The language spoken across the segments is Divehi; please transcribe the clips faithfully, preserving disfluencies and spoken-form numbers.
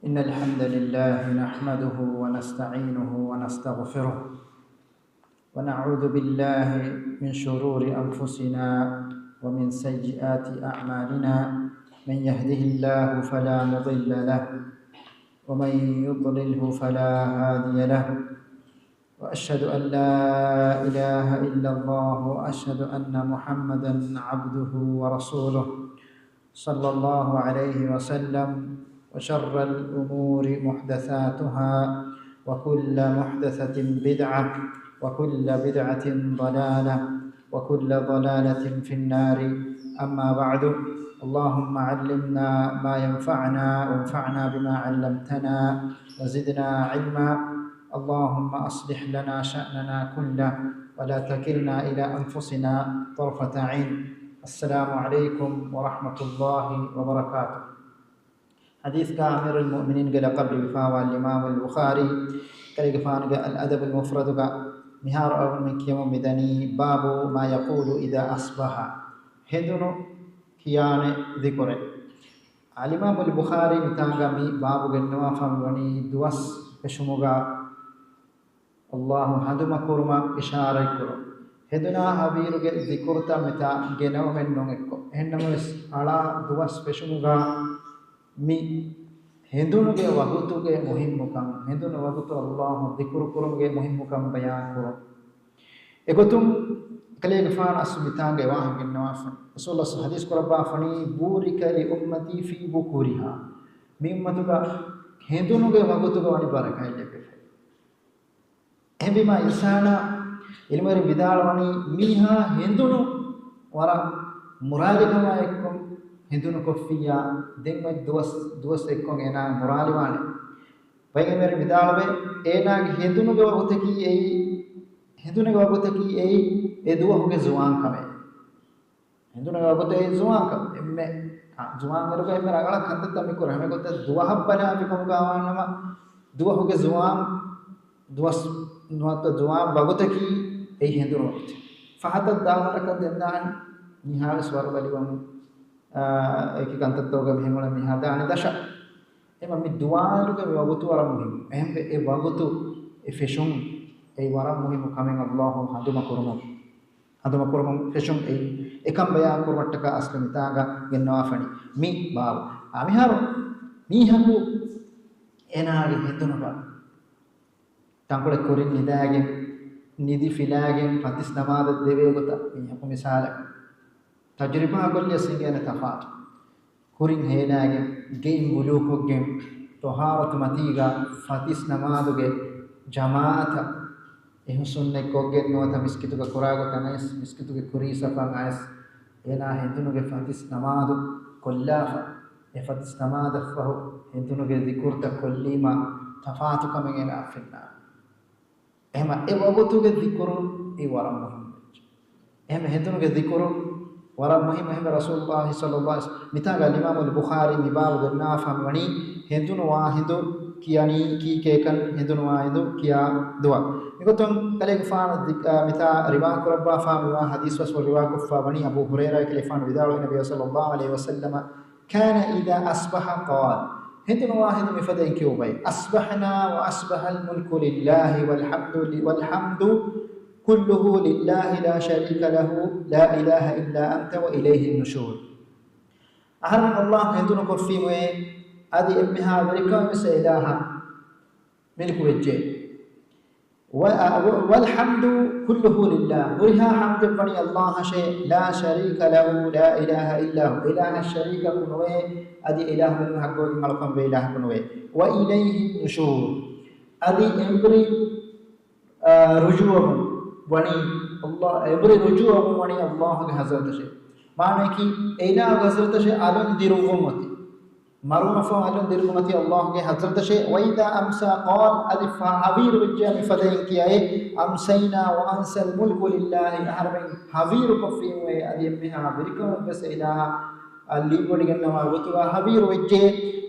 إن الحمد لله نحمده ونستعينه ونستغفره، ونعوذ بالله من شرور أنفسنا ومن سيئات أعمالنا. من يهده الله فلا مضل له، ومن يضلله فلا هادي له. وأشهد أن لا إله إلا الله، وأشهد أن محمدا عبده ورسوله، صلى الله عليه وسلم. وشر الأمور محدثاتها، وكل محدثة بدعة، وكل بدعة ضلالة، وكل ضلالة في النار. أما بعد، اللهم علمنا ما ينفعنا، وانفعنا بما علمتنا، وزدنا علما. اللهم أصلح لنا شأننا كله، ولا تكلنا إلى أنفسنا طرفة عين. السلام عليكم ورحمة الله وبركاته. ޙަދީޘްގަ އަމީރުލް މުއުމިނީންގެ ލަޤަބު ލިބިފައިވާ އިމާމުލް ބުޚާރީ ކަލޭގެފާނުގެ އަލް އަދަބުލް މުފްރަދުގަ މިހާރު އަޅުގަނޑުމެން ކިޔަމުން މިދަނީ، باب ما يقول إذا أصبح، ހެނދުނު ކިޔާނެ ޛިކުރެއް. އަލްއިމާމުލް ބުޚާރީ މިތާނގަ މި ބާބު ގެންނަވާފަ މިވަނީ ދުވަސް ފެށުމުގަ ﷲ ހަނދުމަކުރުމަށް އިޝާރަތްކުރުން. ހެނދުނާ ހަވީރުގެ ޛިކުރުތައް މިތާ ގެނައުމެއް ނޫން އެއްކޮށް. އެހެންނަމަވެސް، އަޅާ ދުވަސް ފެށުމުގަ މި ހެނދުނުގެ ވަގުތުގެ މުހިއްމުކަން، ހެނދުނު ވަގުތު ﷲ ޛިކުރު ކުރުމުގެ މުހިއްމުކަން ބަޔާން ކުރުން. އެގޮތުން ކަލޭގެފާނު އަސްލު މިތާނގަ އެ ވާހަކަ ގެންނަވާފަ. ރަސޫލުﷲ ޙަދީޘް ކުރައްވާފަނީ، بورك لأمتي في بكورها. މި އުއްމަތުގަ ހެނދުނުގެ ވަގުތުގަ ވަނީ ބަރަކާތް ލިބިފަ. އެހެންވީމާ، އިންސާނާ ޢިލްމުވެރިން ވިދާޅުވަނީ، މީހާ ހެނދުނު ވަރަށް މުރާލިކަމާ އެއްކޮށް ހެނދުނު ކޮށްފިއްޔާ، ދެން އޮތް ދުވަސް، ދުވަސް އެއްކޮށް އޭނާ މުރާލިވާނެ. ބައެއް ޢިލްމުވެރިން ވިދާޅުވޭ، އޭނާގެ ހެނދުނުގެ ވަގުތަކީ އެއީ، ހެނދުނުގެ ވަގުތަކީ އެއީ އެ ދުވަހުގެ ޒުވާންކަމެއް. ހެނދުނުގެ ވަގުތު އެއީ ޒުވާންކަމެއް. އެންމެ، އާ، ޒުވާންވަރުގަ އެންމެ ރަނގަޅަށް ކަންތައްތައް މި ކުރޭ. ހަމަ ގޮތަށް ދުވަހަށް ބަލާފިކަމުގަ ވާނަމަ، ދުވަހުގެ ޒުވާން، ދުވަސް، ނުވަތަ ޒުވާން ވަގުތަކީ އެއީ ހެނދުނު ވަގުތެއް. ފަހަތަށް ދާވަރަކަށް ދެން ދާނީ، މިހާވެސް ވަރު ބަލިވަމުން، އާ، އެކި ކަންތައްތަކުގަ މި ހިނގުނަ މި ހަދާނީ ދަށަށް. އެމަ މި ދުވާލުގެ މި ވަގުތު ވަރަށް މުހިއްމު. އެހެންވެ، އެ ވަގުތު، އެ ފެށުން، އެއީ ވަރަށް މުހިއްމު ކަމެއް ﷲ ހަނދުމަ ކުރުމުން. ހަނދުމަ ކުރުމުން ފެށުން އެއީ، އެކަން ބަޔާން ކުރުމަށްޓަކާ އަސްލު މިތާގަ ގެންނަވާފަނީ. މި ބާބު. އާ، މިހާރު މީހަކު އޭނާގެ ހެނދުނުގަ ތަންކޮޅެއް ކުރިން ނިދާގެން، ނިދި ފިލާގެން ފަތިސް ނަމާދަށް ދެވޭ ގޮތަށް މީހަކު މިސާލަކަށް ތަޖުރިބާ ކޮށްލިޔަސް އިނގޭނެ ތަފާތު. ކުރިން ހޭލާގެން، ގެއިން ވުޟޫ ކޮށްގެން، ޠަހާރަތު މަތީގަ ފަތިސް ނަމާދުގެ ޖަމާޢަތަށް އެހުސުންނެއް ކޮށްގެން ނުވަތަ މިސްކިތުގަ ކުރާ ގޮތަށް އައިސް، މިސްކިތުގެ ކުރީ ސަފަށް އައިސް، އޭނާ ހެނދުނުގެ ފަތިސް ނަމާދު ކޮށްލާފަ، އެ ފަތިސް ނަމާދަށްފަހު ހެނދުނުގެ ޛިކުރުތައް ކޮށްލީމާ ތަފާތު ކަމެއް އޭނާއަށް ފެންނާނެ. އެހެމަ އެ ވަގުތުގެ ޛިކުރު އެ ވަރަށް މުހިންމު ވެއްޖެ. އެހެމަ ހެނދުނުގެ ޛިކުރު ވަރަށް މުހިންމު. އެހެމަ ރަސޫލުﷲ ޞައްލަﷲ ޢަލައިހި ވަސައްލަމަ މިތާގަ އިމާމުލް ބުޚާރީ މި ބާބު ގެންނާފަ މިވަނީ ހެނދުނު ވާހިނދު ކިޔަނީ ކީކޭކަން ހެނދުނު ވާހިނދު ކިޔާ ދުވަ. މިގޮތުން ކަލޭގެފާނު މިތާ ރިވާ ކުރައްވާފަ މިވާ ޙަދީޘް ވެސް ރިވާކޮށްފަ ވަނީ އަބޫ ހުރައިރާ ކަލޭގެފާނު ވިދާޅުވި ނަބިއްޔާ ޞައްލަﷲ ޢަލައިހި ވަސައްލަމަ كان إذا أصبح قال، ހެނދުނު ވާހިނދު މިފަދައިން ކިޔުއްވައި، أصبحنا وأصبح الملك لله والحمد، والحمد كله لله لا شريك له، لا إله إلا أنت وإليه النشور. އަހަރެމެން ﷲ ހެނދުނު ކޮށްފީމުއޭ، އަދި އެންމެހާ ވެރިކަމެއް ވެސް އެ އިލާހަށް މިލްކު ވެއްޖެ. ވަ-، ވަ-، والحمد كله لله، ހުރިހާ ޙަމްދެއް ވަނީ ﷲ އަށޭ، لا شريك له، لا إله إلا هو، އެ އިލާހަށް ޝަރީކަކު ނުވޭ، އަދި އެ އިލާހު މެނުވެ ޙައްޤުވެގެން އަޅުކަން ވޭ އިލާހަކު ނުވޭ. وإليه النشور، އަދި އެނބުރި، އާ، ރުޖޫޢަވުން ވަނީ ﷲ، އެނބުރި ރުޖޫޢަވުން ވަނީ ﷲގެ ޙަޟްރަތަށޭ. މާނަޔަކީ، އެ އިލާހުގެ ޙަޟްރަތަށޭ އަލުން ދިރުއްވުން އޮތީ. މަރުވުމަށްފަހު އަލުން ދިރުއްވުމަތީ ﷲގެ ޙަޟްރަތަށޭ. وإذا أمسى قال، އަދި ފަ-، ހަވީރު ވެއްޖެޔާ މިފަދައިން ކިޔައޭ، أمسينا وأمسى الملك لله، އަހަރެމެން ހަވީރު ކޮށްފީމުއޭ، އަދި އެންމެހާ ވެރިކަމެއް ވެސް އެ އިލާހަށް ލިބިވޮޑިގަންނަވާ ގޮތުގަ ހަވީރު ވެއްޖެ.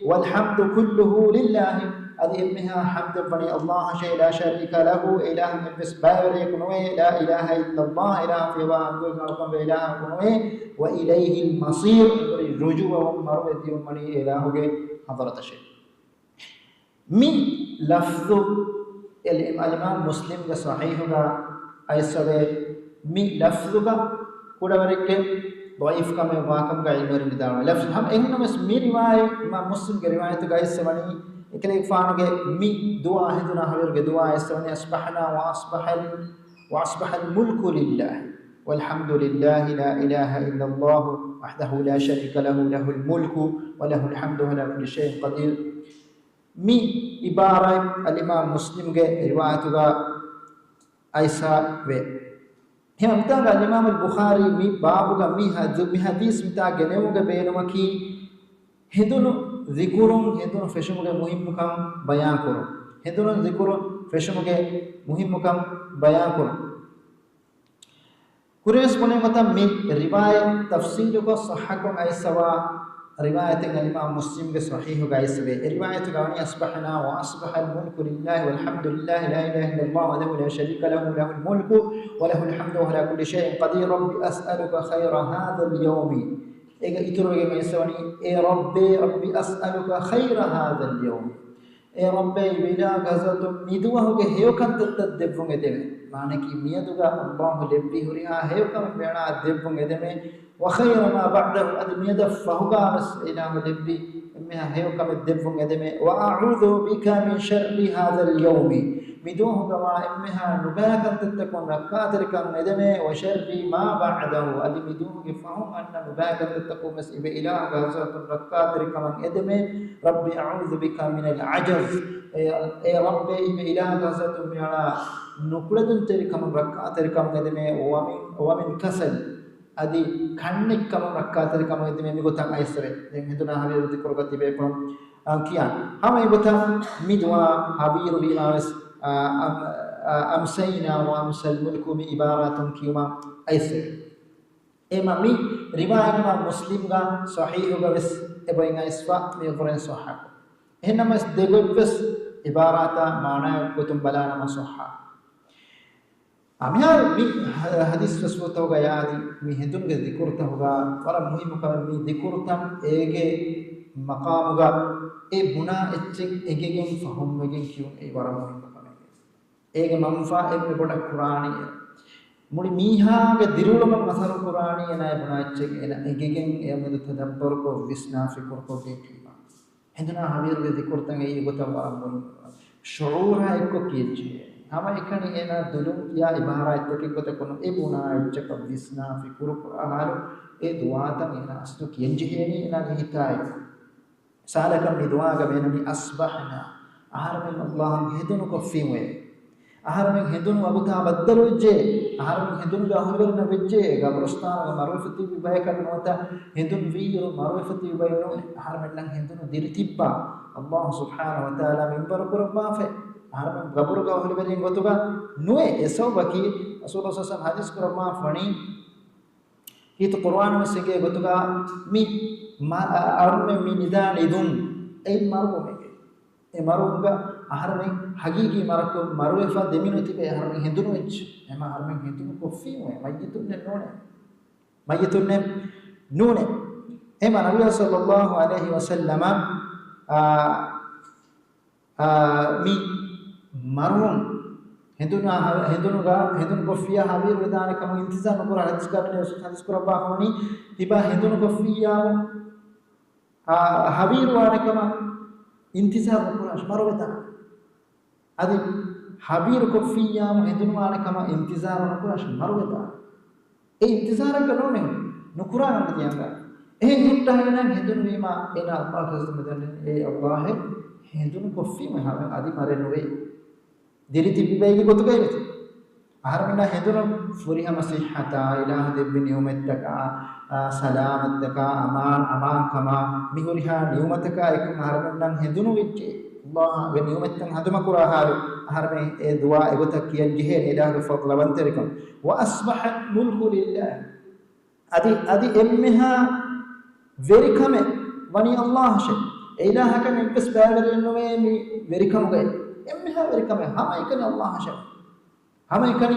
والحمد كله لله، އަދި އެންމެހާ ޙަމްދެއް ވަނީ ﷲ އަށޭ، لا شريك له، އެ އިލާހަށް އެއްވެސް ބައިވެރިޔަކު ނުވޭ، لا إله إلا الله، އިލާހަށް ފިޔަވާ ޙައްޤުވެގެން އަޅުކަން ވޭ އިލާހަކު ނުވޭ، وإليه المصير، އެނބުރި ރުޖޫޢަވުން، މަރުވެދިޔުން ވަނީ އެ އިލާހުގެ ޙަޟްރަތަށޭ. މި ލަފްޒު އެލި-، އަލްއިމާމް މުސްލިމްގެ ޞަޙީޙުގަ އައިސްފަވޭ. މި ލަފްޒުގަ ކުޑަވަރެއްގެ ޟަޢީފްކަމެއް ވާކަމުގަ ޢިލްމުވެރިން ވިދާޅުވި ލަފްޒު. ހަމަ އެހެންނަމަވެސް މި ރިވާޔަތް އިމާމް މުސްލިމްގެ ރިވާޔަތުގަ އައިސްފަވަނީ އެކަލޭގެފާނުގެ މި ދުޢާ ހެނދުނާ ހަވީރުގެ ދުޢާ އައިސްފަވަނީ أصبحنا وأصبح ال-، وأصبح الملك لله والحمد لله لا إله إلا الله وحده لا شريك له له الملك وله الحمد وهو على كل شيء قدير. މި ޢިބާރާތް އަލްއިމާމް މުސްލިމްގެ ރިވާޔަތުގަ އައިސްފަވޭ. އެހެން މިތާގަ އަލްއިމާމު ބުޚާރީ މި ބާބުގަ މި ޙަދީ-، މި ޙަދީޘް މިތާ ގެނެވުމުގެ ބޭނުމަކީ ހެނދުނު ޒިކުރުން ހެނދުނު ފެށުމުގެ މުހިއްމުކަން ބަޔާންކުރުން. ހެނދުނު ޒިކުރު ފެށުމުގެ މުހިއްމުކަން ބަޔާންކުރުން. ކުރިންވެސް ބުނެ ގޮތަށް މި ރިވާޔަތް ތަފްޞީލުކޮށް ޞައްޙަކޮށް އައިސްފަވާ ރިވާޔަތެއް އަލްއިމާމް މުސްލިމްގެ ޞަޙީޙުގަ އައިސްފަވޭ. އެ ރިވާޔަތުގަ ވަނީ أصبحنا وأصبح الملك لله والحمد لله لا إله إلا الله وحده لا شريك له له الملك وله الحمد وهو على كل شيء قدير رب أسألك خير هذا اليوم. އޭގަ އިތުރުވެގެން އައިސްފަވަނީ، އޭ ރައްބޭ، رب أسألك خير هذا اليوم. އޭ ރައްބޭ، އިލާހުގެ ޙަޟްރަތުން މިދުވަހުގެ ހެޔޮކަންތައްތައް ދެއްވުން އެދެމޭ. މާނައަކީ މިއަދުގަ އަލްލާހު ލެއްވި ހުރިހާ ހެޔޮކަމެއް މިއަޅާ ދެއްވުން އެދެމޭ. وخير ما بعده، އަދި މިއަދަށް ފަހުގާވެސް އިލާހު ލެއްވި އެންމެހާ ހެޔޮކަމެއް ދެއްވުން އެދެމޭ. وأعوذ بك من شر هذا اليوم، މިދުވަހުގަވާ އެންމެހާ ނުބައިކަންތައްތަކުން ރައްކާތެރިކަން އެދެމޭ. وشر ما بعده، އަދި މިދުވަހުގެ ފަހުން އަންނަ ނުބައިކަންތައްތަކުން ވެސް އިބެ އިލާހުގެ ޙަޟްރަތުން ރައްކާތެރިކަމަށް އެދެމޭ. رب أعوذ بك من العجز، އޭ، އޭ ރައްބޭ، އިބެ އިލާހުގެ ޙަޟްރަތުން މިއަޅާ ނުކުޅެދުންތެރިކަމުން ރައްކާތެރިކަމަށް އެދެމޭ. ومن، ومن كسل، އަދި ކަންނެތްކަމުން ރައްކާތެރިކަމަށް އެދެމޭ. މިގޮތަށް އައިސްފަވޭ. ދެން ހެނދުނާ ހަވީރު ދިކުރުގަ ތިބޭފުޅުން، އާ، ކިޔާ. ހަމަ އެގޮތަށް މި ދުޢާ ހަވީރު ވީމާވެސް، އާ، أم-، އާ، أمسينا وأمسى الملك މި ޢިބާރާތުން ކިޔުމަށް އައިސްފަވޭ. އެމަ މި ރިވާޔަތް އިމާމް މުސްލިމްގެ ޞަޙީޙުގަ ވެސް އެބައިން އައިސްފަ މި އުފުރެން ޞައްޙަކޮށް. އެހެންނަމަވެސް ދެގޮތްވެސް ޢިބާރާތާ މާނައާ ގޮތުން ބަލާނަމަ ޞައްޙަ. އަ، މިހާރު މި ޙަ-، ޙަދީޘް ފެސްވުތަކުގަ ޔާދީ މި ހެނދުނުގެ ޛިކުރުތަކުގަ ވަރަށް މުހިއްމު ކަމެއް މި ޛިކުރުތައް އޭގެ މަޤާމުގަ އެ ބުނާ އެއްޗެއް އެނގިގެން ފަހުމްވެގެން ކިޔުން އެއީ ވަރަށް މުހިއްމު ކަމެއް. އޭގެ މަންފާ އެންމެ ބޮޑަށް ކުރާނީ އެ. މުޅި މީހާގެ ދިރިއުޅުމަށް އަސަރު ކުރާނީ އޭނާ ބުނާ އެއްޗެއް އޭނާ އެނގިގެން އެ އުމެދު ތަދައްބަރުކޮށް ވިސްނާ ފިކުރުކޮށްގެން ކީމާ. ހެނދުނާ ހަވީރުގެ ޛިކުރުތައް އެއީ އެގޮތަށް ވަރަށް މުހިންމު. ޝުޢޫރާ އެއްކޮށް ކިޔެއްޖެ. ހަމަ އެކަނި އޭނާ ދުލުން ކިޔާ ޢިބާރާތްތަކެއް ގޮތަކުން އެ ބުނާ އެއްޗަކަށް ވިސްނާ ފިކުރު ކުރާ ހާލު އެ ދުޢާތައް އޭނާ އަސްލު ކިޔަންޖެހޭނީ އޭނާގެ ހިތާއެކު. ސާލަކަށް މި ދުޢާގަ މޭނަނީ أصبحنا. އަހަރެމެން އަލްލާހަށް ހެނދުނު ކޮށްފީމުއޭ. އަހަރެމެން ހެނދުނު ވަގުތާ ބައްދަލުވެއްޖެ. އަހަރެމެން ހެނދުނުގެ އަހުލުވެރިންނަށް ވެއްޖެ. ގަބުރުސްތާނުގަ މަރުވެފަ ތިބި ބަޔަކަށް ނުވަތަ ހެނދުން ވީއިރު މަރުވެފަ ތިބި ބައެއް ނޫނޭ. އަހަރެމެންނަށް ހެނދުނު ދިރިތިއްބާ އަލްލާހު ސުބްޙާނަހު ވަތަޢާލާ މިންވަރު ކުރައްވާފައި. އަހަރެމެން ގަބުރުގެ އަހުލުވެރިން ގޮތުގަ ނުވޭ. އެ ސަބަބަކީ ރަސޫލު ޞައްލައްލާހު ޢަލައިހި ވަސައްލަމަ ޙަދީޘް ކުރައްވާފަ ވަނީ ކީރިތި ޤުރުއާނުން ވެސް އެނގޭ ގޮތުގަ މި މަ-، އަ-، އަޅުމެން މި ނިދާ ނިދުން އެއީ މަރުވުމެކޭ. އެ މަރުވުމުގަ އަހަރެމެން ހަގީގީ މަރަކު މަރުވެފަ ދެމިނު ތިބެ އަހަރެމެން ހެނދުނު ވެއްޖެ. އެމަ އަހަރެމެން ހެނދުނު ކޮށްފީމުއޭ މައްޔިތުންނެއް ނޫނޭ. މައްޔިތުންނެއް ނޫނޭ. އެމަ ނަބިއްޔާ ޞައްލައްލާހު ޢަލައިހި ވަސައްލަމަ، އާ، އާ، މި މަރުވުން ހެނދުނާ، ހެނދުނުގަ، ހެނދުނު ކޮށްފިއްޔާ ހަވީރު ވެދާނެ ކަމަށް އިންތިޒާރު ނުކުރާ ޙަދީޘްގަ ވަނީ ރަސޫލު ޙަދީޘް ކުރައްވާފަ ވަނީ ތިބާ ހެނދުނު ކޮށްފިއްޔާ، އާ، ހަވީރު ވާނެ ކަމަށް އިންތިޒާރު ނުކުރާށި މަރުވެދާނެ. އަދި ހަވީރު ކޮށްފިއްޔާމު ހެނދުނު ވާނެ ކަމަށް އިންތިޒާރު ނުކުރާށި މަރުވެދާނެ. އެ އިންތިޒާރަކަށް ނޫނެ ނުކުރާނަން ތިޔަނގާ. އެހެން ހިއްޓާ އޭނާ ހެނދުނު ވީމާ އޭނާ އަލްލާހަށް މިދަންނެ، އޭ އަލްލާހެއް ހެނދުނު ކޮށްފީމު ހަމަ އަދި މަރެއް ނުވޭ. ދިރިތިބި ބައިގެ ގޮތުގައި ވެތި. އަހަރެމެންނަށް ހެނދުނު ފުރިހަމަ ޞިއްޙަތާ، އިލާހު ދެއްވި ނިޢުމަތްތަކާ، އާ، ސަލާމަތްތަކާ، އަމާން، އަމާންކަމާ، މި ހުރިހާ ނިޢުމަތަކާ އެކުން އަހަރެމެންނަށް ހެނދުނު ވެއްޖެ. އަލްލާހުގެ ނިޢުމަތްތައް ހަނދުމަކުރާ ހާލު، އަހަރެމެން އެ ދުޢާ އެގޮތަށް ކިޔަން ޖެހޭ، އިލާހުގެ ފަޟްލަވަންތެރިކަން. وأصبح الملك لله. އަދި، އަދި އެންމެހާ ވެރިކަމެއް ވަނީ އަލްލާހަށެވެ. އެ އިލާހަކަށް އެއްވެސް ބައިވެރިއެއް ނުވޭ މި ވެރިކަމުގައި. އެންމެހާ ވެރިކަމެއް ހަމައެކަނި އަލްލާހަށެވެ. ހަމައެކަނި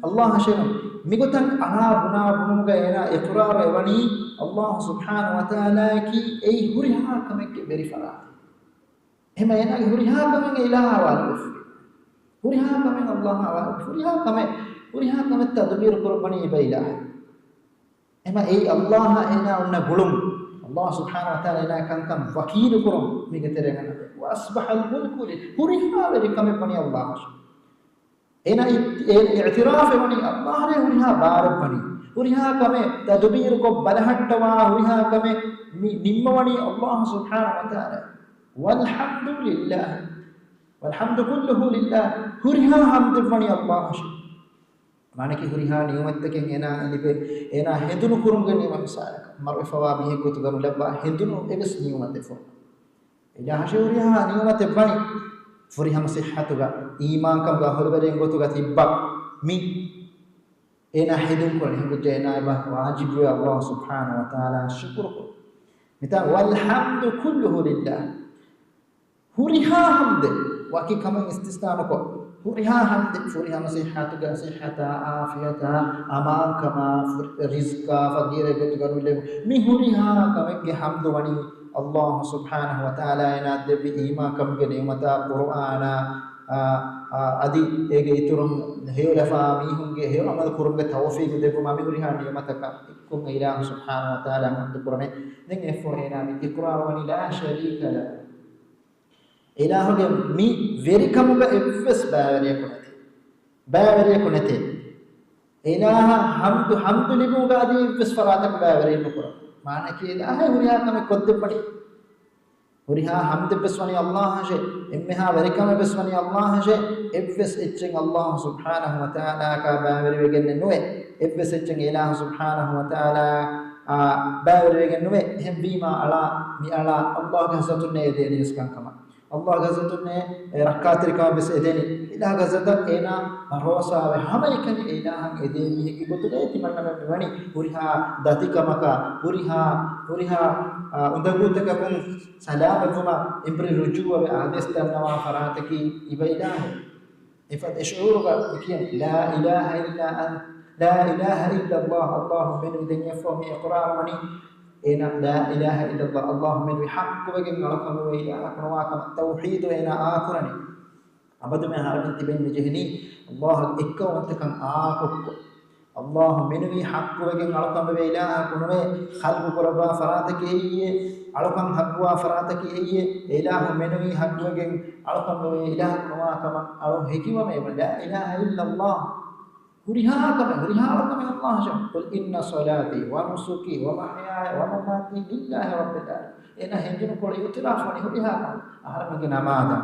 އަލްލާހަށެވެ. މިގޮތަށް އަޅާ ބުނާ ބުނުމުގަ އޭނާ އިޤްރާރު އެވަނީ އަލްލާހު ސުބްޙާނަހު ވަތަޢާލާއަކީ އެއީ ހުރިހާ ކަމެއްގެ ވެރިފަރާތެއް. އެހެމަ އޭނާގެ ހުރިހާ ކަމެއް އިލާހާ ވާނުވެފި. ހުރިހާ ކަމެއް އައްލާހާ ވާނުވެފި. ހުރިހާ ކަމެއް، ހުރިހާ ކަމެއް ތަދުބީރު ކުރައްވަނީ އެބަ އިލާހެއް. އެހެމަ އެއީ އައްލާހާ އޭނާ އޮންނަ ގުޅުން. އައްލާހު ސުބްޙާނަހު ވަތަޢާލާ އޭނާ ކަންކަން ވަކީލު ކުރުން މީގެ ތެރޭގަ ނަމެ. وأصبح الملك لله. ހުރިހާ ވެރިކަމެއް ވަނީ އައްލާހަށް. އޭނާ އި-، އޭ އިޢުތިރާފެއް ވަނީ އައްލާހަށޭ ހުރިހާ ބާރެއް ވަނީ. ހުރިހާ ކަމެއް ތަދުބީރުކޮށް ބަލަހައްޓަވާ ހުރިހާ ކަމެއް މި ނިންމަވަނީ އައްލާހު ސުބްޙާނަހު ވަތަޢާލާ. والحمد لله. والحمد كله لله. ހުރިހާ ޙަމްދެއް ވަނީ އައްލާހަށޭ. މާނައަކީ ހުރިހާ ނިޢުމަތްތަކެއް އޭނާ ލިބޭ، އޭނާ ހެނދުނު ކުރުމުގެ ނިޢުމަތް މިސާލަކަށް، މަރުވެފަވާ މީހެއް ގޮތުގަ ނުލައްވާ ހެނދުނު އެވެސް ނިޢުމަތެއް ފޯ. އިލާހަށޭ ހުރިހާ ނިޢުމަތެއް ވަނީ، ފުރިހަމަ ޞިއްޙަތުގަ، އީމާންކަމުގަ އަހުލުވެރިން ގޮތުގަ ތިއްބާ މި އޭނާ ހެނދުން ކުރަނީ. އެހެން ކުއްޖާ އޭނާ އެބަ ވާޖިބުވޭ އައްލާހު ސުބްޙާނަހު ވަތަޢާލާ ޝުކުރު ކުރުން. މިތާ، والحمد كله لله. ހުރިހާ ޙަމްދެއް، ވަކި ކަމެއް އިސްތިސްނާ ނުކޮށް، ހުރިހާ ޙަމްދެއް، ފުރިހަމަ ޞިއްޙަތުގަ، ޞިއްޙަތާ، ޢާފިޔަތާ، އަމާންކަމާ، ފުރި-، ރިޒްޤާ، ފަގީރެއް ގޮތުގަ ނުލެވު، މި ހުރިހާ ކަމެއްގެ ޙަމްދު ވަނީ އައްލާހު ސުބްޙާނަހު ވަތަޢާލާ އޭނާ ދެއްވި އީމާންކަމުގެ ނިޢުމަތާ، ޤުރުއާނާ، އާ، އާ، އަދި އޭގެ އިތުރުން ހެޔޮލަފާ މީހުންގެ ހެޔޮ ޢަމަލު ކުރުމުގެ ތައުފީޤު ދެއްވުމާ، މި ހުރިހާ ނިޢުމަތަކަށް އެއްކޮށް އިލާހު ސުބްޙާނަހު ވަތަޢާލާ ޙަމްދު ކުރަމޭ. ދެން އެއަށްފަހު އޭނާ މި އިޤްރާރު ވަނީ لا شريك له. އިލާހުގެ މި ވެރިކަމުގަ އެއްވެސް ބައިވެރިޔަކު ނެތޭ. ބައިވެރިޔަކު ނެތޭ. އިލާހަށް ޙަމްދު، ޙަމްދު ލިބުމުގަ އަދި އެއްވެސް ފަރާތަކު ބައިވެރި ނުކުރަން. މާނައަކީ އިލާހަށޭ ހުރިހާ ކަމެއް ކޮށްދެއްވަނީ. ހުރިހާ ޙަމްދެއްވެސް ވަނީ އައްލާހަށޭ. އެންމެހާ ވެރިކަމެއްވެސް ވަނީ އައްލާހަށޭ. އެއްވެސް އެއްޗެއް އައްލާހު ސުބްޙާނަހު ވަތަޢާލާއަކާ ބައިވެރިވެގެންނެއް ނުވޭ. އެއްވެސް އެއްޗެއް އިލާހު ސުބްޙާނަހު ވަތަޢާލާއާ ބައިވެރިވެގެން ނުވޭ. އެހެންވީމާ އަޅާ، މި އަޅާ އައްލާހުގެ ޙަޟްރަތުންނޭ އެދޭނީ ވެސް ކަންކަމަށް. އައްލާހުގެ ޙަޟްރަތުންނޭ އެ ރައްކާތެރިކަމަށް ވެސް އެދޭނީ. އިލާހުގެ ޙަޟްރަތަށް އޭނާ ބަރޯސާވެ ހަމައެކަނި އެ އިލާހަށް އެދޭ މީހެއްގެ ގޮތުގައި ތިމަންނަމެން މިވަނީ. ހުރިހާ ދަތިކަމަކާ، ހުރިހާ، ހުރިހާ، އާ، އުނދަގޫތަކަކުން ސަލާމަތްވުމަށް އެނބުރި ރުޖޫޢަވެ އާދޭސް ދަންނަވާ ފަރާތަކީ އިބަ އިލާހު. އެފަދަ އެ ޝުޢޫރުގަ މިކިޔަނީ، لا إله إلا أنت، لا إله إلا الله، އައްލާހު މެނުވީ. ދެން އެއަށްފަހު މި އިޤްރާރު ވަނީ، އޭނާ لا إله إلا الله، އައްލާހު މެނުވީ ޙައްޤުވެގެން އަޅުކަން ވެވޭ އިލާހަކު ނުވާ ކަމަށް. ތައުޙީދު އޭނާ އާކުރަނީ. އަބަދުމެ އަހަރެމެން ތިބެން މިޖެހެނީ އައްލާހުގެ އެއްކައުވަންތަކަން އާކޮށްކޮށް. އައްލާހު މެނުވީ ޙައްޤުވެގެން އަޅުކަން ވެވޭ އިލާހަކު ނުވޭ، ޚަލްޤު ކުރައްވާ ފަރާތަކީ އެއީއޭ، އަޅުކަން ހައްގުވާ ފަރާތަކީ އެއީއޭ. އެ އިލާހު މެނުވީ ޙައްޤުވެގެން އަޅުކަން ވެވޭ އިލާހަކު ނުވާ ކަމަށް އަޅު ހެކިވަމޭ. لا إله إلا الله. ހުރިހާ ކަމެއް، ހުރިހާ ކަމެއް އައްލާހަށޭ. قل إن صلاتي ونسكي ومحياي ومماتي لله رب العالمين. އޭނާ ހެނދުނުކޮޅު އިޢުތިރާފު ވަނީ ހުރިހާ ކަމެއް. އަހަރެމެންގެ ނަމާދާ،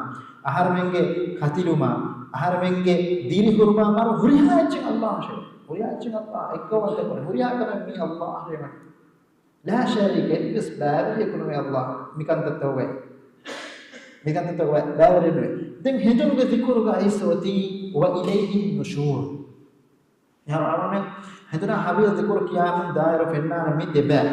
އަހަރެމެންގެ ކަތިލުމާ، އަހަރެމެންގެ ދިރިހުރުމާ މަރު ހުރިހާ އެއްޗެއް އައްލާހަށޭ. ހުރިހާ އެއްޗެއް އައްލާހަށޭ. އެއްކައުވަންތަކުން ހުރިހާ ކަމެއް މީ އައްލާހަށޭ ވަނީ. لا شريك، އެއްވެސް ބައިވެރިޔަކު ނުވޭ އައްލާހަށް މިކަންތައްތަކުގައި. މިކަންތައްތަކުގައި ބައިވެރި ނުވޭ. ދެން ހެނދުނުގެ ޛިކުރުގައި އައިސް އޮތީ وإليه النشور. އެހާ އަޅުގަނޑުމެން ހެނދުނާ ހަވީރު ޛިކުރު ކިޔާމުން ދާއިރު ފެންނާނެ މި ދެބައި.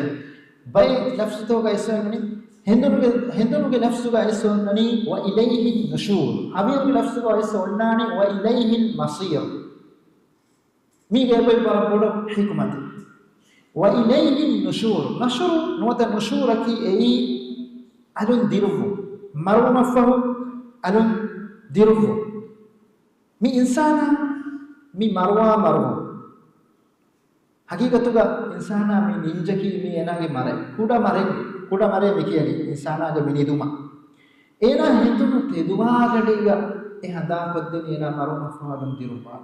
ބައެއް ލަފްޒުތަކުގައި އައިސް އޮންނަނީ، ހެނދުނުގެ، ހެނދުނުގެ ލަފްޒުގައި އައިސް އޮންނަނީ وإليه النشور. ހަވީރުގެ ލަފްޒުގައި އައިސް އޮންނާނީ وإليه المصير. މީގެ އެބައި ވަރަށް ބޮޑު ޙިކުމަތެއް. وإليه النشور. ނަޝުރު ނުވަތަ ނުޝޫރަކީ އެއީ އަލުން ދިރުއްވުން. މަރުވުމަށްފަހު އަލުން ދިރުއްވުން. މި އިންސާނާ މި މަރުވާ މަރުވުން. ހަގީގަތުގަ އިންސާނާ މި ނިންޖަކީ މީ އޭނާގެ މަރެއް. ކުޑަ މަރެއް، ކުޑަ މަރޭ މި ކިޔަނީ އިންސާނާގެ މި ނިދުމަށް. އޭނާ ހެނދުނު ތެދުވާގަޑީގަ އެ ހަނދާންކޮށްދެނީ އޭނާ މަރުވުމަށްފަހު އަލުން ދިރުއްވާ.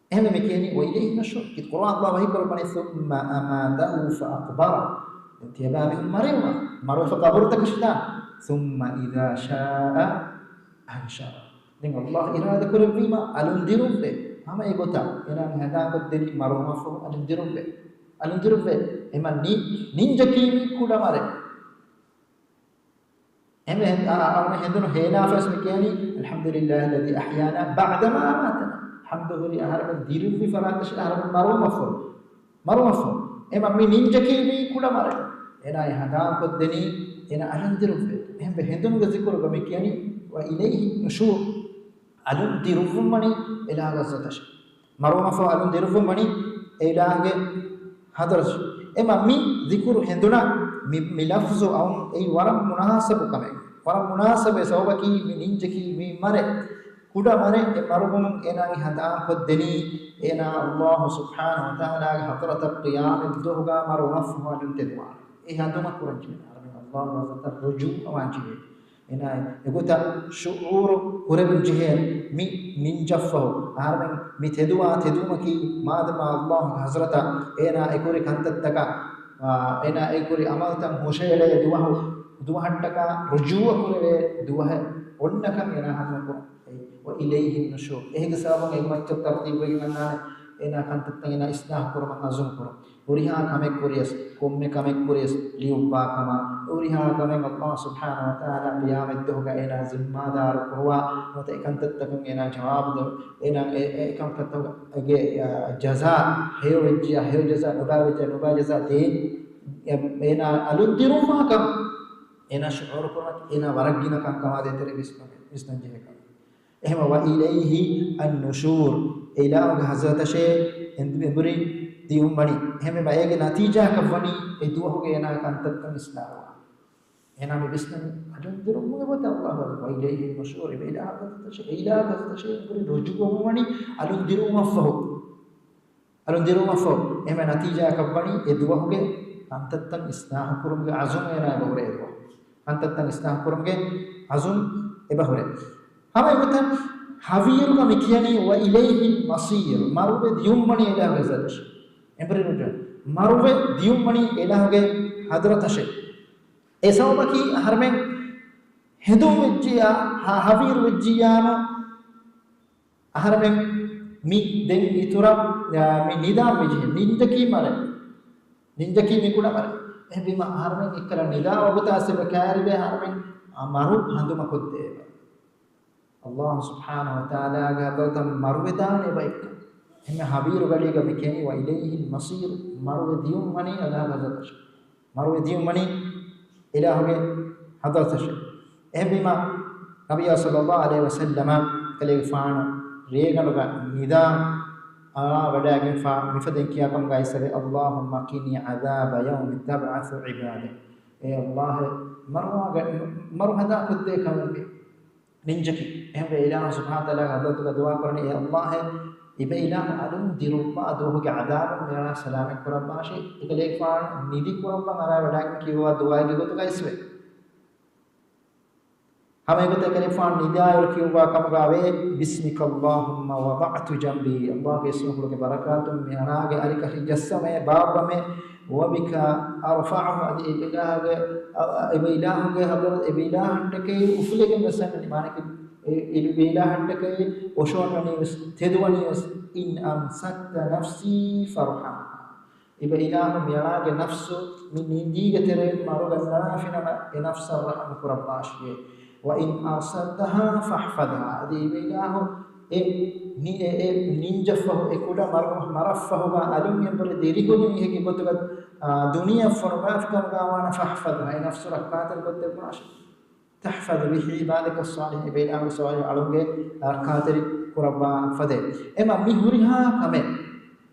އެހެންވެ މި ކިޔަނީ وإليه النشور. ކީ ޤުރުއާން އައްލާ ވަޙީ ކުރައްވަނީ ثم أماته فأقبره. ދެން ތިޔަބައިމީހުން މަރެވުން. މަރުވެފަ ޤަބުރުތަކަށް ދާން. ثم إذا شاء أنشره. ދެން އައްލާ އިރާދަ ކުރެއްވީމަ އަލުން ދިރުއްވޭ. ހަމަ އެގޮތަށް އޭނާ ހަނދާންކޮށްދެނީ މަރުވުމަށްފަހު އަލުން ދިރުއްވޭ. އަލުން ދިރުއްވޭ. އެމަ ނި-، ނިންޖަކީ މީ ކުޑަ މަރެއް. އެމެ ހެން-، އާ، އަޅުގަނޑު ހެނދުނު ހޭނާފަސް މި ކިޔަނީ، الحمد لله الذي أحيانا بعدما أماتنا. ޙަމްދު ހުރީ އަހަރެމެން ދިރުއްވި ފަރާތަށް އަހަރެމެން މަރުވުމަށްފަހު. މަރުވުމަށްފަހު. އެމަ މި ނިންޖަކީ މީ ކުޑަ މަރެއް. އޭނާ އެ ހަނދާންކޮށްދެނީ، އޭނާ އަލުން ދިރުއްވޭ. އެހެންވެ ހެނދުނުގެ ޛިކުރުގަ މި ކިޔަނީ، وإليه النشور. އަލުން ދިރުއްވުން ވަނީ އިލާހުގެ ޙަޟްރަތަށް. މަރުވުމަށްފަހު އަލުން ދިރުއްވުން ވަނީ އެ އިލާހުގެ ޙަޟްރަތަށް. އެމަ މި ޛިކުރު ހެނދުނަށް މި، މި ލަފްޒު އައުން އެއީ ވަރަށް މުނާސަބު ކަމެއް. ވަރަށް މުނާސަބެ ސަބަބަކީ މި ނިންޖަކީ މި މަރެއް، ކުޑަ މަރެއް. އެ މަރުވުމުން އޭނާގެ ހަނދާންކޮށްދެނީ އޭނާ ﷲ ސުބްޙާނަހު ވަތަޢާލާގެ ޙަޟްރަތަށް ޤިޔާމަތްދުވަހުގަ މަރުވުމަށްފަހު އަލުން ތެދުވާނެ. އެ ހަނދުމަށް ކުރަންޖެހޭ އަހަރެމެން ﷲ ގެ ޙަޟްރަތަށް ރުޖޫޢަވާންޖެހޭ. އޭނާ އެގޮތަށް ޝުޢޫރު ކުރެވެން ޖެހޭ މި ނިންޖަށްފަހު. އަހަރެމެން މި ތެދުވާ ތެދުވުމަކީ މާދަމާ ﷲ ގެ ޙަޟްރަތަށް އޭނާ އެކުރި ކަންތައްތަކަށް، އާ، އޭނާ އެކުރި ޢަމަލުތައް ހުށައެޅޭ ދުވަހު، ދުވަހަށްޓަކާ ރުޖޫޢަ ކުރެވޭ ދުވަހެއް އޮންނަކަން އޭނާ ހަނދުމަކުރުން. އެ، وإليه النشور. އޭގެ ސަބަބުން އެގެ މައްޗަށް ތަރުތީބުވެގެން އަންނާނެ އޭނާ ކަންތައްތައް އޭނާ އިޞްލާޙު ކުރުމަށް ޢަޒުމް ކުރުން. ހުރިހާ ކަމެއް ކުރިޔަސް، ކޮންމެ ކަމެއް ކުރިޔަސް ލިޔުއްވާ ކަމަށް، ހުރިހާ ކަމެއް ﷲ ސުބްޙާނަހު ވަތަޢާލާ ޤިޔާމަތްދުވަހުގަ އޭނާ ޒިންމާދާރު ކުރުވާ ނުވަތަ އެކަންތައްތަކުން އޭނާ ޖަވާބު ދެ، އޭނާ އެ، އެ ކަންތައްތަކުގެ، އަ، ޖަޒާ ހެޔޮ ވެއްޖިޔާ ހެޔޮ ޖަޒާ، ނުބާ ވެއްޖިޔާ ނުބާ ޖަޒާ ދޭން، އެ، އޭނާ އަލުން ދިރުއްވާ ކަމަށް އޭނާ ޝުޢޫރު ކުރުމަކީ އޭނާ ވަރަށް ގިނަ ކަންކަމާ ދޭތެރޭ ވިސްނަން، ވިސްނަން ޖެހޭ ކަމެއް. އެހެންވެ، وإليه النشور، އެ އިލާހުގެ ޙަޟްރަތަށޭ އެނބުރި ދިޔުން ވަނީ. އެހެންވީމަ އޭގެ ނަތީޖާއަކަށް ވަނީ އެ ދުވަހުގެ އޭނާގެ ކަންތައްތައް އިޞްލާޙުވާން. އޭނާ މި ވިސްނަނީ އަލުން ދިރުއްވުމުގެ ގޮތަށް ﷲ ގެ ޙަޟްރަތަށް، وإليه النشور، އެ އިލާހުގެ ޙަޟްރަތަށޭ، އެ އިލާހުގެ ޙަޟްރަތަށޭ އެނބުރި ރުޖޫޢަ ވަނީ އަލުން ދިރުއްވުމަށްފަހު. އަލުން ދިރުއްވުމަށްފަހު. އެހެންވެ ނަތީޖާއަކަށް ވަނީ އެ ދުވަހުގެ ކަންތައްތައް އިޞްލާޙު ކުރުމުގެ ޢަޒުމު އޭނާ އެބަ ހުރޭ އެ ދުވަހު. ކަންތައްތައް އިޞްލާޙު ކުރުމުގެ ޢަޒުމް އެބަ ހުރޭ. ހަމަ އެގޮތަށް ހަވީރުގަ މި ކިޔަނީ وإليه المصير، މަރުވެ ދިޔުން ވަނީ އިލާހުގެ ޙަޟްރަތަށޭ. އެނބުރި ރުޖޫޢަ. މަރުވެ ދިޔުން ވަނީ އިލާހުގެ ޙަޟްރަތަށޭ. އެ ސަބަބަކީ އަހަރެމެން ހެދުން ވެއްޖިޔާ، ހަ-، ހަވީރު ވެއްޖިއްޔާމު، އަހަރެމެން މި ދެން އިތުރަށް، އާ، މި ނިދާ މިޖެހޭ. ނިންޖަކީ މަރެއް. ނިންޖަކީ މި ކުޑަ މަރެއް. އެހެންވީމަ އަހަރެމެން އެއްކަލަ ނިދާ ވަގުތާ ސެބަ ކައިރިވެ އަހަރެމެން އާ މަރު ހަނދުމަކޮށްދޭ އެބަ. ﷲ ސުބްޙާނަހު ވަތަޢާލާގެ ޙަޟްރަތަށް މަރުވެދާނެ އެބަ އެއްކަން. އެހެންވެ ހަވީރު ގަޑީގަ މި ކިޔަނީ وإليه المصير، މަރުވެ ދިޔުން ވަނީ އިލާހުގެ ޙަޟްރަތަށޭ. މަރުވެ ދިޔުން ވަނީ އިލާހުގެ ޙަޟްރަތަށޭ. އެހެންވީމަ، ނަބިއްޔާ ޞައްލައްލާހު ޢަލައިހި ވަސައްލަމަ ކަލޭގެފާނު ރޭގަނޑުގަ ނިދާ އަޅާ ވަޑައިގެންފާ މިފަދައިން ކިޔާ ކަމުގަ އައިސްފަވޭ، اللهم قني عذاب يوم تبعث عبادك. އޭ ﷲ، މަރުވާގަ-، މަރު ހަނދާންކޮށްދޭ ކަމެއް މި ނިންޖަކީ. އެހެންވެ އިލާހު ސުބްޙާނަހު ވަތަޢާލާގެ ޙަޟްރަތުގަ ދުޢާ ކުރަނީ، އޭ ﷲ، އެބަ އިލާހު އަލުން ދިރުއްވާ ދުވަހުގެ ޢަޛާބުން މިއަޅާ ސަލާމަތް ކުރައްވާށޭ. އެކަލޭގެފާނު ނިދި ކުރައްވަން އަރާ ވަޑައިގެން ކިޔުއްވާ ދުޢާއެއްގެ ގޮތުގައި އައިސްފަވޭ. ހަމަ އެގޮތަށް އެކަލޭގެފާނު ނިދާއިރު ކިޔުއްވާ ކަމުގައި ވޭ، بسمك اللهم وضعت جنبي. ﷲ ގެ އިސްމުފުޅުގެ ބަރަކާތުން މި އަރާގެ އަރިކަށި ޖައްސަމޭ ބާއްވަމޭ، وبك أرفعه، އަދި އެބަ އިލާހުގެ، އަ، އަ، އެބަ އިލާހުގެ ޙަޟްރަތަށް، އެބަ އިލާހަށްޓަކައި އުފުލެގެން ވެސް އަންނަނީ، މާނައަކީ އެ، އެބަ އިލާހަށްޓަކައި އޮށޯންނަނީ ވެސް، ތެދުވަނީ ވެސް، إن أمسكت نفسي فارحمها. އެބަ އިލާހު މިއަޅާގެ ނަފްސު މި ނިންދީގެ ތެރެއިން މަރުގަންނަވާފިނަމަ، އެ ނަފްސަށް ރަޙަމު ކުރައްވާށިއޭ. وإن أرسلتها فاحفظها. އަދި އެބަ އިލާހު އެ ނި-، އެ، އެ ނިންޖަށްފަހު، އެ ކުޑަ މަރު-، މަރަށްފަހުގަ އަލުން އެނބުރި ދިރިހުރި މީހެއްގެ ގޮތުގަ، އާ، ދުނިޔެއަށް ފޮނުވާފިކަމުގަ ވާނަ، فاحفظها، އެ ނަފްސު ރައްކާތެރިކޮށްދެއްވާށި. تحفظ به عبادك الصالحين، އެބަ އިލާހު ޞާލިޙު އަޅުންގެ ރައްކާތެރި ކުރައްވާފަދޭ. އެމަ މި ހުރިހާ ކަމެއް،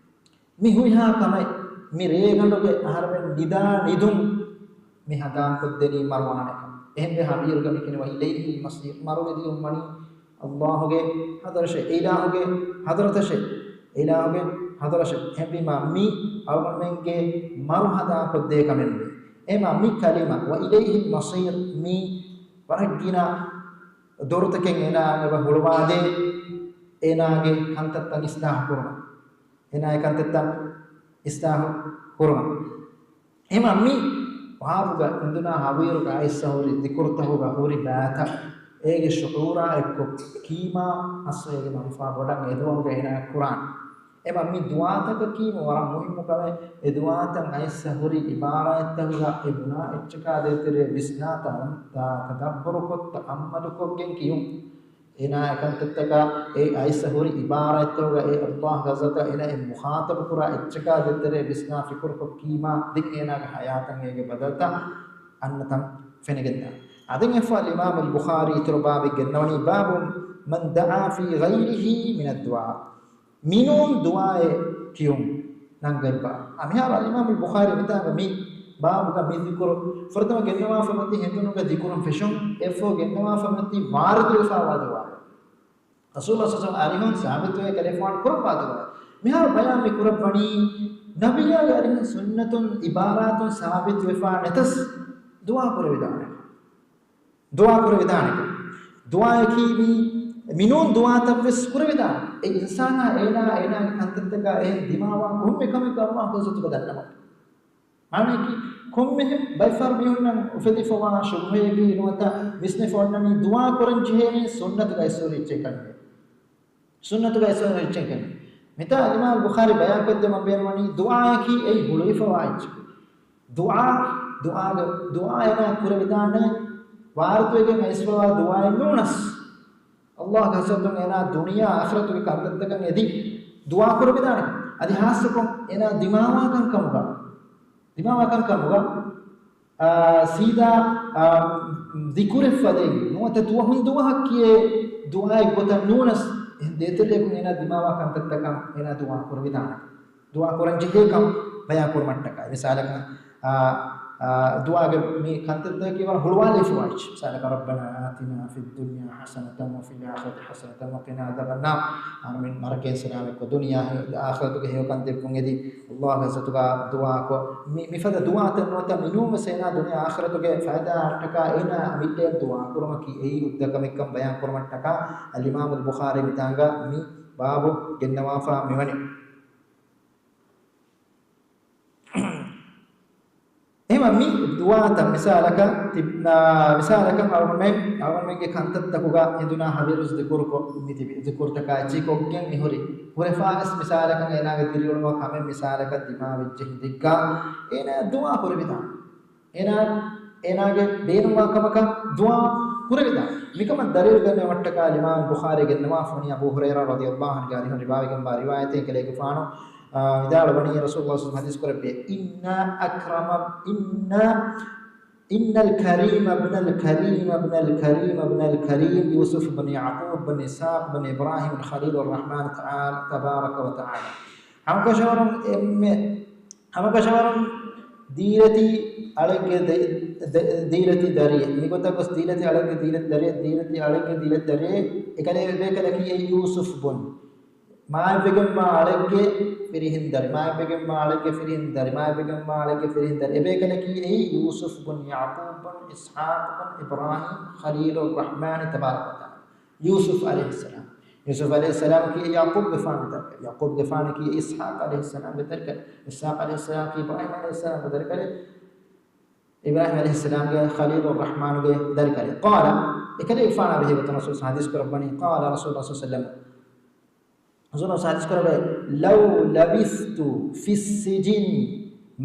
މި ހުރިހާ ކަމެއް، މި ރޭގަނޑުގެ އަހަރެމެން ނިދާ ނިދުން މި ހަނދާންކޮށްދެނީ މަރުވާނެ ކަމަށް. އެހެންވެ ހަވީރުގަ މި ކިޔަނީ وإليه المصير، މަރުވެ ދިޔުން ވަނީ ﷲ ގެ ޙަޟްރަށޭ، އެ އިލާހުގެ ޙަޟްރަތަށޭ، އެ އިލާހުގެ ޙަޟްރަށޭ. އެހެންވީމާ މި އަޅުގަނޑުމެންގެ މަރު ހަނދާންކޮށްދޭ ކަމެއް ނުވޭ. އެމަ މި ކަލިމަ وإليه المصير މީ ވަރަށް ގިނަ ދޮރުތަކެއް އޭނާއަށް އެބަ ހުޅުވާދޭ، އޭނާގެ ކަންތައްތައް އިސްލާހު ކުރުމަށް. އޭނާގެ ކަންތައްތައް އިސްލާހު ކުރުމަށް. އެމަ މި ބާބުގަ އިނދުނާ ހަވީރުގަ އައިސް ހުރި ޒިކުރުތަކުގަ ހުރި ބައިތައް އޭގެ ޝުޢޫރާ އެއްކޮށް ކީމާ އަސްލު އޭގެ މަންފާ ބޮޑަށް އެ ދުވަހުގަ އޭނާ ކުރާނެ. އެމަ މި ދުޢާތަކަކީ ވަރަށް މުހިއްމު ކަމެއް. އެ ދުޢާތައް އައިސް ހުރި ޢިބާރާތްތަކުގަ އެ ބުނާ އެއްޗަކާ ދޭތެރޭ ވިސްނާ ތަ-، ތަ-، ތަދައްބުރުކޮށް ތައައްމަލުކޮށްގެން ކިޔުން. އޭނާ އެކަންތައްތަކާ އެ އައިސް ހުރި ޢިބާރާތްތަކުގަ އެ ﷲ ގެ ޙަޟްރަތަށް އޭނާ އެ މުޚާޠަބު ކުރާ އެއްޗަކާ ދޭތެރޭ ވިސްނާ ފިކުރުކޮށް ކީމާ ދެން އޭނާގެ ޙަޔާތަށް އޭގެ ބަދަލުތައް އަންނަތަން ފެނިގެންދާނެ. އަދި އެފަ އަލްއިމާމު އަލްބުޚާރީ އިތުރު ބާބެއް ގެންނަވަނީ، باب من دعا في غيره من الدعاء. މިނޫން ދުޢާއެއް ކިޔުން ނަންގަތްބާ. އަ، މިހާރު އަލްއިމާމު އަލްބުޚާރީ މިތާގަ މި ބާބުގަ މި ޒިކުރު ފުރަތަމަ ގެންނަވާފަ މަތި ހިނދުނުގެ ޒިކުރުން ފެށުން، އެއްފަހު ގެންނަވާފަ މަތި ވާރިދުވެފަވާ ދުޢާ. ރަސޫލު ޞައްލަﷲު ޢަލައިހި ވަސައްލަމަ އަރިހުން ސާބިތުވެ ކަލޭފާނު ކުރައްވާ ދުޢާ. މިހާރު ބަޔާން މި ކުރައްވަނީ، ނަބިއްޔާގެ އަރިހުން ސުންނަތުން އިބާރާތުން ސާބިތުވެފާ ނެތަސް ދުޢާ ކުރެވިދާނެ. ދުޢާ ކުރެވިދާނެ. ދުޢާއަކީ މި، މިނޫން ދުޢާތައްވެސް ކުރެވިދާނެ. އެ އިންސާނާ އޭނާ، އޭނާގެ ކަންތައްތަކާ އެހެން ދިމާވާ ކޮންމެ ކަމެއްގަ އައްލާހު އިއްޒަތުގަ ދަންނަވަން. މާނައަކީ، ކޮންމެހެން ބައެއްފަހަރު މީހުންނަށް އުފެދިފަވާ ޝުބުހައެއްގެ ނުވަތަ ވިސްނެފަ އޮންނަނީ ދުޢާ ކުރަން ޖެހޭނީ ސުންނަތުގައި ސޫރި އެއްޗެއް ކަންނޭ. ސުންނަތުގައި ސޫރި އެއްޗެއް ކަންނޭ. މިތާ އިމާމް ބުޚާރީ ބަޔާންކޮށްދެމަން ބޭނުންވަނީ ދުޢާއަކީ އެއީ ހުޅުވިފަވާ އެއްޗެއް. ދުޢާ، ދުޢާގެ، ދުޢާ އޭނާ ކުރެވިދާނެ، ވާރިދުވެގެން އައިސްފަވާ ދުޢާއެއް ނޫނަސް. އައްލާހުގެ ޙަޟްރަތުން އޭނާ ދުނިޔެ އާޚިރަތުގެ ކަންތައްތަކަށް އެދި ދުޢާ ކުރެވިދާނެ. އަދި ޚާއްޞަކޮށް އޭނާ ދިމާވާ ކަންކަމުގަ، ދިމާވާ ކަންކަމުގަ، އާ، ސީދާ، އާ، ޒިކުރެއް ފަދައިން ނުވަތަ ދުވަހުން ދުވަހަށް ކިޔޭ ދުޢާއެއް ގޮތަށް ނޫނަސް، އެހެން ދޭތެރެއަކުން އޭނާ ދިމާވާ ކަންތައްތަކަށް އޭނާ ދުޢާ ކުރެވިދާނެ. ދުޢާ ކުރަން ޖެހޭކަން ބަޔާން ކުރުމަށްޓަކާ. މިސާލަކަށް، އާ، އާ، ދުޢާގެ މި ކަންތައްތަކަކީ ވަރަށް ހުޅުވާލައިފަވާ އެއްޗެއް. މިސާލަކަށް، رَبَّنَا آتِنَا فِي الدُّنْيَا حَسَنَةً وَفِي الْآخِرَةِ حَسَنَةً وَقِنَا عَذَابَ النَّارِ. އަހަރުމެން މަރަގެން ސަލާމަތްކޮށް، ދުނިޔެ އާޚިރަތުގެ ހެޔޮކަން ދެއްވުން އެދި، އައްލާހުގެ ޙަޟްރަތުގަ ދުޢާކޮށް، މި، މިފަދަ ދުޢާތައް ނުވަތަ މިނޫންވެސް އޭނާ ދުނިޔެ އާޚިރަތުގެ ފައިދާއަށްޓަކާ އޭނާ އަމިއްލައަށް ދުޢާ ކުރުމަކީ އެއީ އުއްދަ ކަމެއްކަން ބަޔާން ކުރުމަށްޓަކާ، އަލްއިމާމުލް ބުޚާރީ މިތާނގަ މި ބާބު ގެންނަވާފާ މިވަނީ. އެހެންވީމަ މި ދުޢާތައް މިސާލަކަށް ތި-، އާ، މިސާލަކަށް އަޅުގަނޑުމެން، އަޅުގަނޑުމެންގެ ކަންތައްތަކުގަ ހިނދުނާ ހަވީރުވެސް ޒިކުރުކޮށް މިތިބި ޒިކުރުތަކާ އެއްޗެއް ކޮށްގެން މިހުރި. ހުރެފާވެސް މިސާލަކަށް އޭނާގެ ދިރިއުޅުމަށް ހަމައެއް މިސާލަކަށް ދިމާވެއްޖެ ހިނދެއްގަ އޭނާ ދުޢާ ކުރެވިދާނެ. އޭނާ، އޭނާގެ ބޭނުންވާ ކަމަކަށް ދުޢާ ކުރެވިދާނެ. މިކަމަށް ދަލީލު ދެންނެވުމަށްޓަކާ އިމާމް ބުޚާރީ ގެންނަވާފަ ވަނީ އަބޫ ހުރައިރާ ރަޟިޔަﷲ ޢަންހުގެ އަރިހުން ރިވާވެގެންވާ ރިވާޔަތެއް. ކަލޭގެފާނު، އާ، ވިދާޅުވަނީ، ރަސޫލުﷲ ޞައްލަﷲު ޢަލައިހި ވަސައްލަމަ ޙަދީޘް ކުރެއްވި، إِنَّ أَكْرَمَ، إِنَّ، إِنَّ الْكَرِيمَ ابْنَ الْكَرِيمِ ابْنَ الْكَرِيمِ ابْنَ الْكَرِيمِ يُوسُفُ بْنُ يَعْقُوبَ بْنُ إِسْحَاقَ بْنُ إِبْرَاهِيمَ خَلِيلُ الرَّحْمَنِ تَعَالَى تَبَارَكَ وَتَعَالَى. ހަމަކަށަވަރުން އެންމެ ހަމަކަށަވަރުން ދީލަތި އަޅެއްގެ ދެ-، ދެ-، ދީލަތި ދަރިއެއް. މިގޮތަށް ގޮސް ދީލަތި އަޅެއްގެ ދީލަތި ދަރިއެއް، ދީލަތި އަޅެއްގެ ދީލަތި ދަރިއެއް. އެކަލޭ އެބޭކަލަކީ އެއީ ޔޫސުފް ބުން. މާތްވެގެންވާ އަޅެއްގެ ފިރިހެން ދަރި، މާތްވެގެންވާ އަޅެއްގެ ފިރިހެން ދަރި، މާތްވެގެންވާ އަޅެއްގެ ފިރިހެން ދަރި. އެބޭކަލަކީ އެއީ ޔޫސުފް ބުން ޔަޢުޤޫބް ބުން އިސްޙާޤް ބުން އިބްރާހީމް ޚަލީލުއް ރަޙްމާނި ތަބާރަކަ ވަތަޢާލާ. ޔޫސުފް ޢަލައިހިއްސަލާމް. ޔޫސުފް ޢަލައިހިއްސަލާމް ކީ ޔަޢުޤޫބްގެފާނުގެ ދަރިކަލެއް. ޔަޢުޤޫބްގެފާނަކީ އިސްޙާޤް ޢަލައިހިއްސަލާމްގެ ދަރިކަލެއް. އިސްޙާޤް ޢަލައިހިއްސަލާމް ކީ އިބްރާހީމް ޢަލައިހިއްސަލާމްގެ ދަރިކަލެއް. އިބްރާހީމް ޢަލައިހިއްސަލާމްގެ ޚަލީލުއް ރަޙްމާނުގެ ދަރިކަލެއް. ޤާލަ، އެކަލޭގެފާނާ ބެހޭގޮތުން ރަސޫލު ޙަދީޘް ކުރައްވަނީ، ޤާލަ ރަސޫލު ޞައްލަﷲު ޢަލައިހި ވަސައްލަމަ، ރަސޫލު ޙަދީޘް ކުރައްވައި، لَوْ لَبِثْتُ فِي السِّجْنِ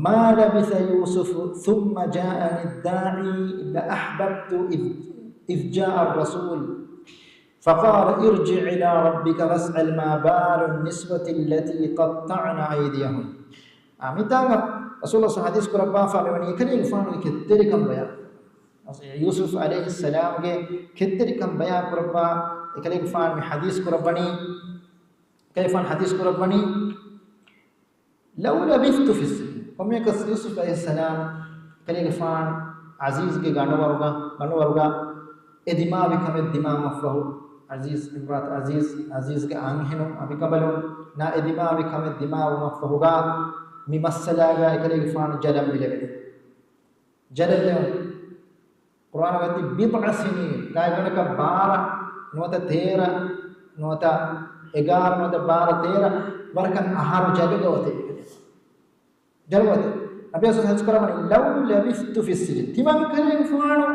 مَا لَبِثَ يُوسُفُ ثُمَّ جَاءَنِي الدَّاعِي لَأَحْبَبْتُ إِذْ، إِذْ جَاءَ الرَّسُولُ فَقَالَ ارْجِعْ إِلَىٰ رَبِّكِ فَاسْأَلْ مَا بَالُ النِّسْوَةِ اللَّاتِي قَطَّعْنَ أَيْدِيَهُنَّ. އާ، މިތާނގަ ރަސޫލު ޙަދީޘް ކުރައްވާފަ މިވަނީ އެކަލޭގެފާނުގެ ކެތްތެރިކަން ބަޔާން. ޔޫސުފް ޢަލައިހިއްސަލާމްގެ ކެތްތެރިކަން ބަޔާން ކުރައްވާ އެކަލޭގެފާނު މި ޙަދީޘް ކުރައްވަނީ، އެކަލޭގެފާނު ޙަދީޘް ކުރައްވަނީ، لَوْ لَبِثْتُ فِي السِّجْنِ. ކޮންމެއަކަސް ޔޫސުފް ޢަލައިހިއްސަލާމް އެކަލޭގެފާނު ޢަޒީޒްގެ ގަނޑުވަރުގަ، ގަނޑުވަރުގަ އެ ދިމާވި ކަމެއް ދިމާވުމަށްފަހު، ޢަޒީޒް، އިމްރާތު ޢަޒީޒް، ޢަޒީޒްގެ އަންހެނުން އަނބިކަނބަލުންނާ އެ ދިމާވި ކަމެއް ދިމާވުމަށްފަހުގަ މި މައްސަލާގަ އެކަލޭގެފާނު ޖަލަށް މިލެވެނީ. ޖަލަށް ލެވުނު. ޤުރުއާނުގައި ބިޟްޢަ ސިނީން، ގާތްގަނޑަކަށް ބާރަ ނުވަތަ ތޭރަ ނުވަތަ އެގާރަ ނުވަތަ ބާރަ ތޭރަ ވަރަކަށް އަހަރު ޖަލުގަ އޮތެވި. ޖަލުގަ އޮތެވި. ނަބީ ޞައްލަﷲު ޢަލައިހި ވަސައްލަމަ ޙަދީޘް ކުރައްވަނީ، لَوْ لَبِثْتُ فِي السِّجْنِ. ތިމަންކަލޭގެފާނު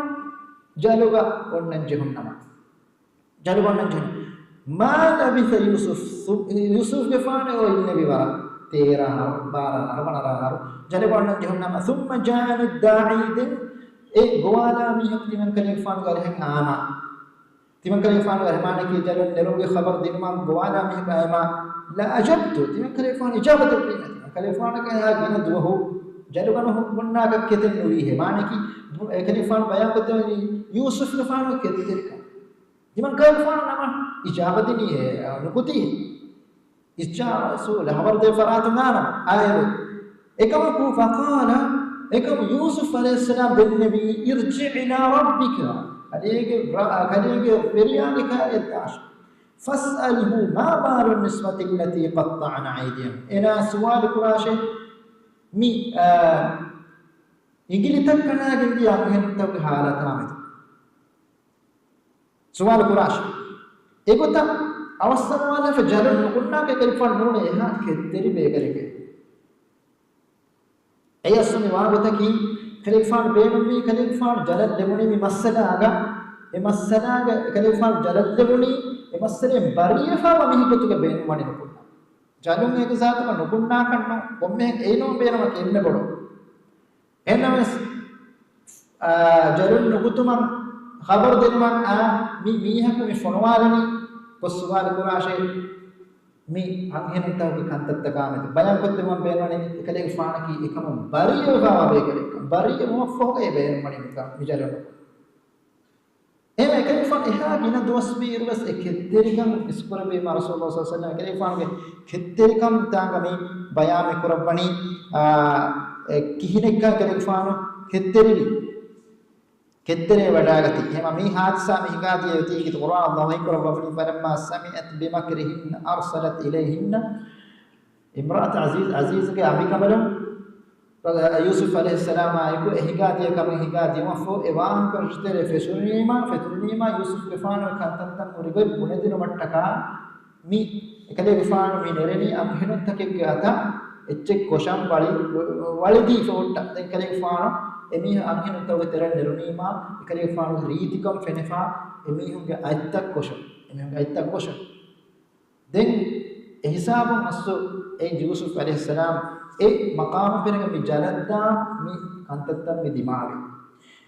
ޖަލުގަ އޮންނަން ޖެހުންނަމަ. ޖަލުގަ އޮންނަން ޖެހުން. مَا لَبِثَ يُوسُفُ، ޔޫސުފްގެފާނު އެ އޮތް އިންނެވި ވަރަށް ތޭރަ އަހަރު، ބާރަ އަހަރު، ވަނަ އަހަރު ޖަލުގަ އޮންނަން ޖެހުންނަމަ، ثُمَّ جَاءَنِي الدَّاعِي، ދެން އެ ގޮވާލާ މީހަކު ތިމަންކަލޭގެފާނުގެ އަރިހަށް އާމާ. ތިމަންކަލޭގެފާނުގެ އަރިހަށް މާނައަކީ ޖަލުން ނެރުމުގެ ޚަބަރު ދިނުމަށް ގޮވާލާ މީހަކު އާމާ. لَأَجَبْتُ، ތިމަންކަލޭގެފާނު އިޖާބަތެއް ކުރީމޭ. ތިމަންކަލޭގެފާނަކަށް އެހާ ގިނަ ދުވަހު ޖަލުގަ ނުހުންނާކަށް ކެތެއް ނުވީހޭ. މާނައަކީ އެކަލޭގެފާނު ބަޔާންކޮށްދެވެނީ ޔޫސުފްގެފާނުގެ ކެތްތެރިކަން. ތިމަންކަލޭގެފާނު ނަމަ އިޖާބަ ދިނީހޭ، ނުކުތީ. އިޖާބަ ރަސޫލަށް ޚަބަރު ދޭ ފަރާތުން އާނަމަ. އާއެރު. އެކަމަކު، فَقَالَ، އެކަމު ޔޫސުފް ޢަލައިހިއްސަލާމް ދެންނެވީ، ارجع إلى ربك، ކަލޭގެ ރަ-، ކަލޭގެ ފެރިޔާގެ ކާގެ ދާށޭ. فاسأله ما بال النسوة التي قطعن أيديهن. އޭނާ ސުވާލު ކުރާށޭ، މި، އާ، އިނގިލިތައް ކަނޑާގެން ދިޔަ އަންހެނުންތަކުގެ ހާލަތާ މެދު. ސުވާލު ކުރާށޭ. އެގޮތަށް އަވަސްވަންވާލާފަ ޖަލުން ނުކުންނާކަށް އެކަލޭގެފާނު ނޫނޭ އެހާ ކެތްތެރި ބޭކަލެކޭ. އެ އަސްލު މި ވާގޮތަކީ، ކަލޭގެފާނު ބޭނުންވީ، ކަލޭގެފާނު ޖަލަށް ލެވުނީ މި މައްސަލާގަ، އެ މައްސަލާގަ ކަލޭގެފާނު ޖަލަށް ލެވުނީ، އެ މައްސަލައިން ބަރީއަވާ މީހެއްގެ ގޮތުގަ ބޭނުންވަނީ ނުކުންނާ. ޖަލުން އޭގެ ޒާތުގަ ނުކުންނާކަށް ނޫން، ކޮންމެހެން އެއިނުމަށް ބޭނުމަކީ އެންމެ ބޮޑު. އެހެންނަމަވެސް، އާ، ޖަލުން ނުކުތުމަށް ޚަބަރު ދިނުމަށް، އާ، މި މީހަކު މި ފޮނުވާލަނީ ގޮސް ސުވާލު ކުރާށޭ. މި އަންހެނުންތަކުގެ ކަންތައްތަކާ މެދު ބަޔާންކޮށްދެއްވަން ބޭނުންވަނީ އެކަލޭގެފާނަކީ އެކަމުން ބަރީއަވާ ބޭކަލެއްކަން. ބަރީއަވުމަށްފަހުގައި ބޭނުންވަނީ މިކަން މި ޖަލުން. އެހެން އެކަލޭގެފާނު އެހާ ގިނަ ދުވަސްވީއިރުވެސް އެ ކެތްތެރިކަން އިސްކުރެއްވީމަ ރަސޫލުﷲ ޞައްލަﷲ ޢަލައިހި ވަސައްލަމަ އެކަލޭގެފާނުގެ ކެތްތެރިކަން ތާނގަ މި ބަޔާން މި ކުރައްވަނީ، އާ، އެ ކިހިނެއްކަން އެކަލޭގެފާނު ކެތްތެރިވީ. ކެތްތެރޭ ވަޑާގަތީ. އެހެންމަ މި ހާދިސާ މި ހިނގާދިޔަ އޮތީ ކީރިތި ޤުރުއާން ﷲ ވަޙީ ކުރައްވަފަ، فلما سمعت بمكرهن أرسلت إليهن. އިމްރާތު ޢަޒީޒް، ޢަޒީޒްގެ އަނބިކަނބަލުން ޔޫސުފް ޢަލައިހިއްސަލާމާއެކު އެ ހިނގާދިޔަ ކަމެއް ހިނގާދިޔުމަށްފަހު އެ ވާހަކަ ރަށުތެރޭ ފެށުނީމާ، ފެތުރުނީމާ ޔޫސުފްގެފާނުގެ ކަންތައްތައް ހުރި ގޮތް ބުނެދިނުމަށްޓަކާ މި އެކަލޭގެފާނު މި ނެރެނީ އަންހެނުންތަކެއްގެ އަތަށް އެއްޗެއް ކޮށަން ވަޅި، ވަޅިދީފަ ހުއްޓަ. ދެން އެކަލޭގެފާނު އެމީހުން އަންހެނުންތަކުގެ ތެރެއަށް ނެރުނީމާ، އެކަލޭގެފާނުގެ ރީތިކަން ފެނިފާ، އެމީހުންގެ އަތްތައް ކޮށަން، އެމީހުންގެ އަތްތައް ކޮށަން. ދެން އެ ހިސާބުން އަސްލު އެ ޔޫސުފް ޢަލައިހިއްސަލާމް އެ މަޤާމު ފެނިގެން މި ޖަލަށްދާން މި ކަންތައްތައް މި ދިމާވި.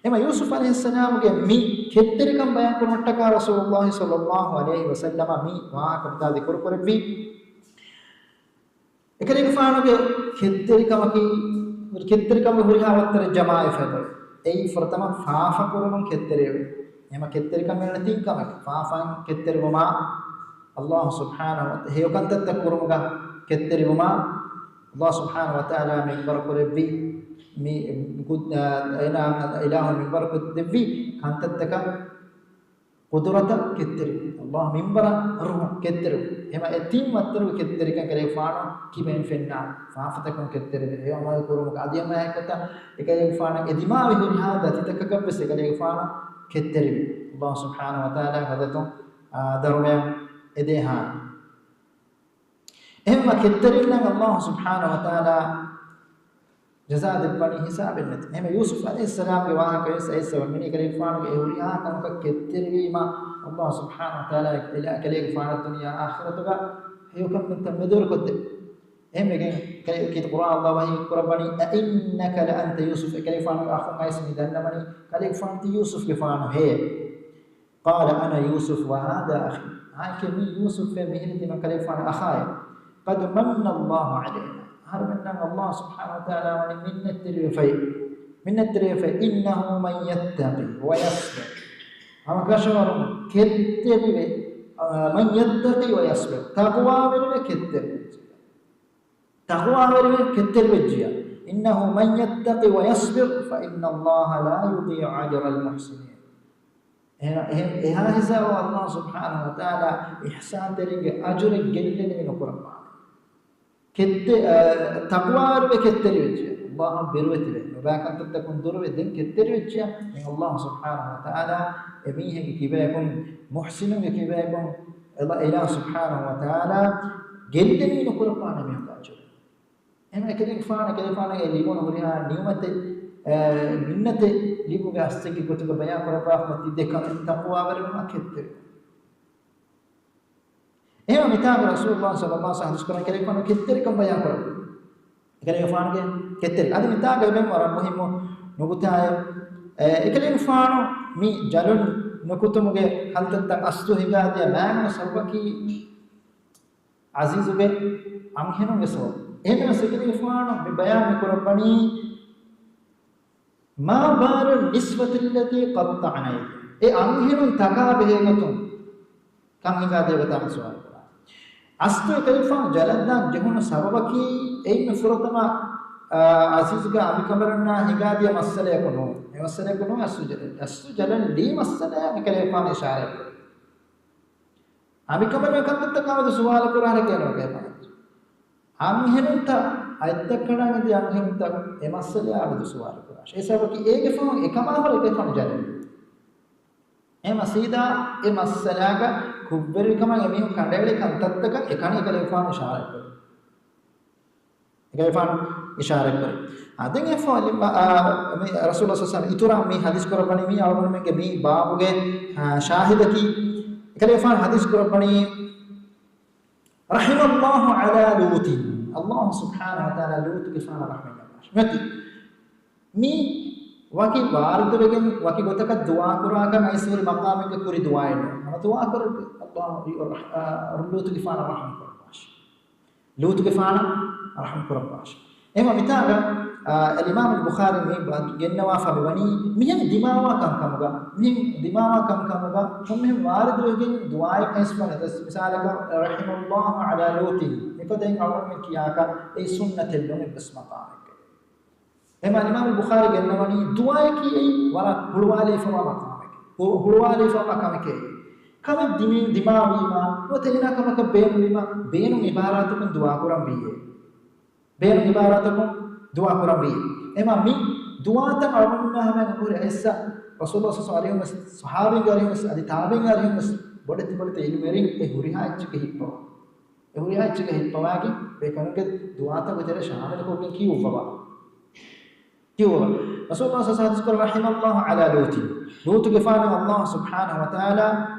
އެމަ ޔޫސުފް ޢަލައިހިއްސަލާމްގެ މި ކެތްތެރިކަން ބަޔާން ކުރުމަށްޓަކާ ރަސޫލުﷲ ޞައްލަﷲ ޢަލައިހި ވަސައްލަމަ މި ވާހަކަ މިތާ ޛިކުރު ކުރެއްވީ. އެކަލޭގެފާނުގެ ކެތްތެރިކަމަކީ، ކެތްތެރިކަމުގެ ހުރިހާ ވައްތަރެއް ޖަމާވެފައި އެބަ. އެއީ ފުރަތަމަ ފާފަ ކުރުމުން ކެތްތެރިވެ. އެމަ ކެތްތެރިކަމެއް ނެތި ކަމެއް. ފާފައިން ކެތްތެރިވުމާ، ﷲ ސުބްޙާނަހޫ ވަތަ-، ހެޔޮ ކަންތައްތައް ކުރުމުގަ ކެތްތެރިވުމާ، ﷲ ސުބްޙާނަހޫ ވަތަޢާލާ މިންވަރު ކުރެއްވި، މި ގު-، އަ، އެނާ އިލާހު މިންވަރު ކޮށްދެއްވި ކަންތައްތަކަށް ޤުދުރަތަށް ކެތްތެރިވުން. ﷲ މިންވަރަށް ރުހުން ކެތްތެރިވުން. އެމަ އެ ތިން ވައްތަރުގެ ކެތްތެރިކަން ކަލޭގެފާނު ކިބައިން ފެންނާ. ފާފަތަކުން ކެތްތެރިވެ، ހެޔޮ ޢަމަލު ކުރުމުގަ އަދި އެމަ އެކޮތަ އެކަލޭގެފާނަށް އެދިމާވި ހުރިހާ ދަތިތަކަކަށްވެސް އެކަލޭގެފާނު ކެތްތެރިވި. ﷲ ސުބްޙާނަހޫ ވަތަޢާލާ ހަދަތު، އާ، ދަރުމަޔަށް އެދޭހާ. އެހެންމަ ކެތްތެރިންނަށް ﷲ ސުބްޙާނަހޫ ވަތަޢާލާ ޖަޒާ ދެއްވަނީ ހިސާބެއް ނެތި. އެހެންމެ ޔޫސުފް ޢަލައިހިއްސަލާމްގެ ވާހަކަވެސް އައިސް ވަން މިނީ ކަލޭގެފާނުގެ އެ ހުރިހާ ކަމަކަށް ކެތްތެރިވީމަ، ﷲ ސުބްޙާނަހޫ ވަތަޢާލާ އެކަލޭގެފާނަށް ދުނިޔެ އާޚިރަތުގަ ހެޔޮ ކަންތައް މެދުވެރިކޮށްދެއްވި. އެހެންވެގެން ކަލޭ-، ކީރިތި ޤުރުއާން ﷲ ވަޙީ ކުރައްވަނީ، أئنك لأنت يوسف، އެކަލޭގެފާނުގެ އަޚުން އައިސް މި ދަންނަވަނީ، ކަލޭގެފާނު ތި ޔޫސުފްގެފާނު ހޭ. قال أنا يوسف وهذا أخي. އާއެކޭ މީ ޔޫސުފޭ، މިހިރީ ތިމަން ކަލޭގެފާނު އަޚާއޭ. قد من الله علينا. އަހަރުމެންނަށް ﷲ ސުބްޙާނަހޫ ވަތަޢާލާ ވަނީ މިންނަތްތެރިވެފައި. މިންނަތްތެރިވެފައި. إنه من يتق ويصبر. ހަމަ ކަށަވަރުން ކެތްތެރިވެ، އާ، من يتق ويصبر. ތަޤްވާވެރިވެ ކެތްތެރިވެ. ތަޤްވާވެރިވެ ކެތްތެރިވެއްޖިޔާ. إنه من يتق ويصبر فإن الله لا يضيع أجر المحسنين. އެހެން، އެހެން، އެހާ ހިސާބަށް ﷲ ސުބްޙާނަހޫ ވަތަޢާލާ އިޙްސާންތެރިންގެ އަޖުރެއް ގެއްލެން މި ނުކުރައްވާނެ. ކެއްތެ-، އަ، ތަޤްވާވެރިވެ ކެތްތެރިވެއްޖެ. ﷲ އަށް ބިރުވެތިވެ، ނުބައި ކަންތައްތަކުން ދުރުވެ ދެން ކެތްތެރިވެއްޖެޔާ، މި ﷲ ސުބްޙާނަހޫ ވަތަޢާލާ އެމީހެއްގެ ކިބަޔަކުން، މުޙްސިނުންގެ ކިބަޔަކުން، އެލާ، އިލާހު ސުބްޙާނަހޫ ވަތަޢާލާ ގެއްލެން މި ނުކުރައްވާނެ މި އަޖުރެއް. އެހެން އެކަލޭގެފާނަށް، އެކަލޭގެފާނަށް އެ ލިބުނު ހުރިހާ ނިޢުމަތެއް، އެ، މިންނަތެއް ލިބުމުގެ އަސްލެއްގެ ގޮތުގަ ބަޔާން ކުރައްވާފަ ތި ދެކަން ތަޤްވާވެރިވުމާ ކެތްތެރިވުން. އެހެން މިތާގަ ރަސޫލުﷲ ޞައްލަﷲ ޢަލައިހި ވަސައްލަމަ ޙަދީޘް ކުރަން އެކަލޭގެފާނު ކެތްތެރިކަން ބަޔާން ކުރައްވި. އެކަލޭގެފާނުގެ ކެތްތެރި. އަދި މިތާގަ އެބައިން ވަރަށް މުހިއްމު ނުކުތާއެއް، އެ، އެކަލޭގެފާނު މި ޖަލުން ނުކުތުމުގެ ކަންތައްތައް އަސްލު ހިނގާދިޔަ މާނަ ސަބަބަކީ ޢަޒީޒުގެ އަންހެނުންގެ ސަބަބު. އެހެންވެ އެކަލޭގެފާނު މި ބަޔާން މި ކުރައްވަނީ، ما بال النسوة التي قطعن أيديهن. އެ އަންހެނުން ތަކާ ބެހޭ ގޮތުން ކަން ހިނގާ ދޭ ގޮތާ މި ސުވާލު ކުރާ. އަސްލު އެކަލޭގެފާނު ޖަލަށްދާން ޖެހުނު ސަބަބަކީ އެއިން ފުރަތަމަ އާ، އަޒީޒުގެ އަނބިކަނބަލުންނާ ހިނގާދިޔަ މައްސަލައަކު ނޫން. އެ މައްސަލައަކު ނޫން އައްސު ޖަލަލް. އައްސު ޖަލަލް ލީ މައްސަލައަށް އެކަލޭގެފާނު އިޝާރަތްކުރޭ. އަނބިކަނބަލުން ކަންތައްތައް ކަމަށް ސުވާލު ކުރާނެ ކޭނުމަކޭ ބާއްޖަ. އަންހެނުންތައް އަތްތައް ކަނޑަން އެދި އަންހެނުންތައް އެ މައްސަލައާ އަބަދު ސުވާލު ކުރާށޭ. އެ ސަބަބަކީ އޭގެ ފަހުން އެކަމާ ހުރެ އެކަން ޖަލަލް. އެހެންމަ ސީދާ އެ މައްސަލާގަ ކުށްވެރިކަމަށް އެމީހުން ކަނޑައެޅި ކަންތައްތަކަށް އެކަނި އެކަލޭގެފާނު އިޝާރަތްކުރޭ. އެކަލޭގެފާނު އިޝާރަތްކުރޭ. އާ، ދެން އެ ފަ-، އާ، މި ރަސޫލާ ޞައްލަﷲު ޢަލައިހި ވަސައްލަމަ އިތުރަށް މި ޙަދީޘް ކުރައްވަނީ މީ އަޅުގަނޑުމެންގެ މި ބާބުގެ، އާ، ޝާހިދަކީ. އެކަލޭގެފާނު ޙަދީޘް ކުރައްވަނީ، رحم الله على لوط. ﷲ ސުބްޙާނަހޫ ވަތަޢާލާ ލޫޠުގެފާނަށް ރަޙްމަތް ލައްވާށި. މިއޮތީ މީ ވަކި ވާރިދުވެގެން ވަކި ގޮތަކަށް ދުޢާ ކުރާކަށް އައިސް ހުރި މަޤާމެއްގެ ކުރި ދުޢާއެއް ނޫން. ހަމަ ދުޢާ ކުރެއްވި، ﷲ، ރަ-، އަ، ލޫޠުގެފާނަށް ރަޙްމަތް ކުރައްވާށި. ލޫޠުގެފާނަށް ރަޙްމަތް ކުރައްވާށި. އެހެން މިތާގަ، އާ، އަލްއިމާމު ބުޚާރީ މި ބަ-، ގެންނަވާފަ މިވަނީ މިހެން ދިމާވާ ކަންކަމުގަ، މިހެން ދިމާވާ ކަންކަމުގަ ކޮންމެހެން ވާރިދުވެގެން ދުޢާއެއް އައިސްފަ ނަދަސް، މިސާލަކަށް، رحم الله على لوط، މިފަދައިން އަޅުގަނޑުމެން ކިޔާކަށް އެއީ ސުންނަތެއް ނޫން އެއްވެސް މަޤާމެއްގައި. އެހެންމަ އަލްއިމާމު ބުޚާރީ ގެންނަވަނީ ދުޢާއަކީ އެއީ ވަރަށް ހުޅުވާލެވިފަވާ މަޤާމެކޭ. ހު-، ހުޅުވާލެވިފަވާ ކަމެކޭ. ކަމެއް ދިމި-، ދިމާވީމަ، ނުވަތަ އޭނާ ކަމަކަށް ބޭނުންވީމަ، ބޭނުން ޢިބާރާތަކުން ދުޢާ ކުރަން ވީއޭ. ބޭނުން ޢިބާރާތަކުން ދުޢާ ކުރަން ވީ. އެހެންމަ މި ދުޢާތައް އަޅުގަނޑުމެންނާ ހަމައަށް ހުރި އައިސް ރަސޫލުﷲ ޞައްލަﷲު ޢަލައިހި ވަސައްލަމަ އަރިހުން ވެސް، ޞަޙާބީންގެ އަރިހުން ވެސް، އަދި ތާބިޢީންގެ އަރިހުން ވެސް ބޮޑެތި ބޮޑެތި ޢިލްމުވެރިން އެ ހުރިހާ އެއްޗެއްގެ ހިއްޕަވާ. އެ ހުރިހާ އެއްޗެއްގެ ހިއްޕަވާގެން ބޭކަލުންގެ ދުޢާތައް އެތެރެ ޝާމިލުކޮށްގެން ކިޔުއްވަވާ. ކިޔުއްވަވާ. ރަސޫލުﷲ ޞައްލަﷲު ޢަލައިހި ވަސައްލަމަ ޙަދީޘް ކުރައްވަނީ، رحم الله على لوط. ލޫޠުގެފާނަށް ﷲ ސުބްޙާނަހޫ ވަތަޢާލާ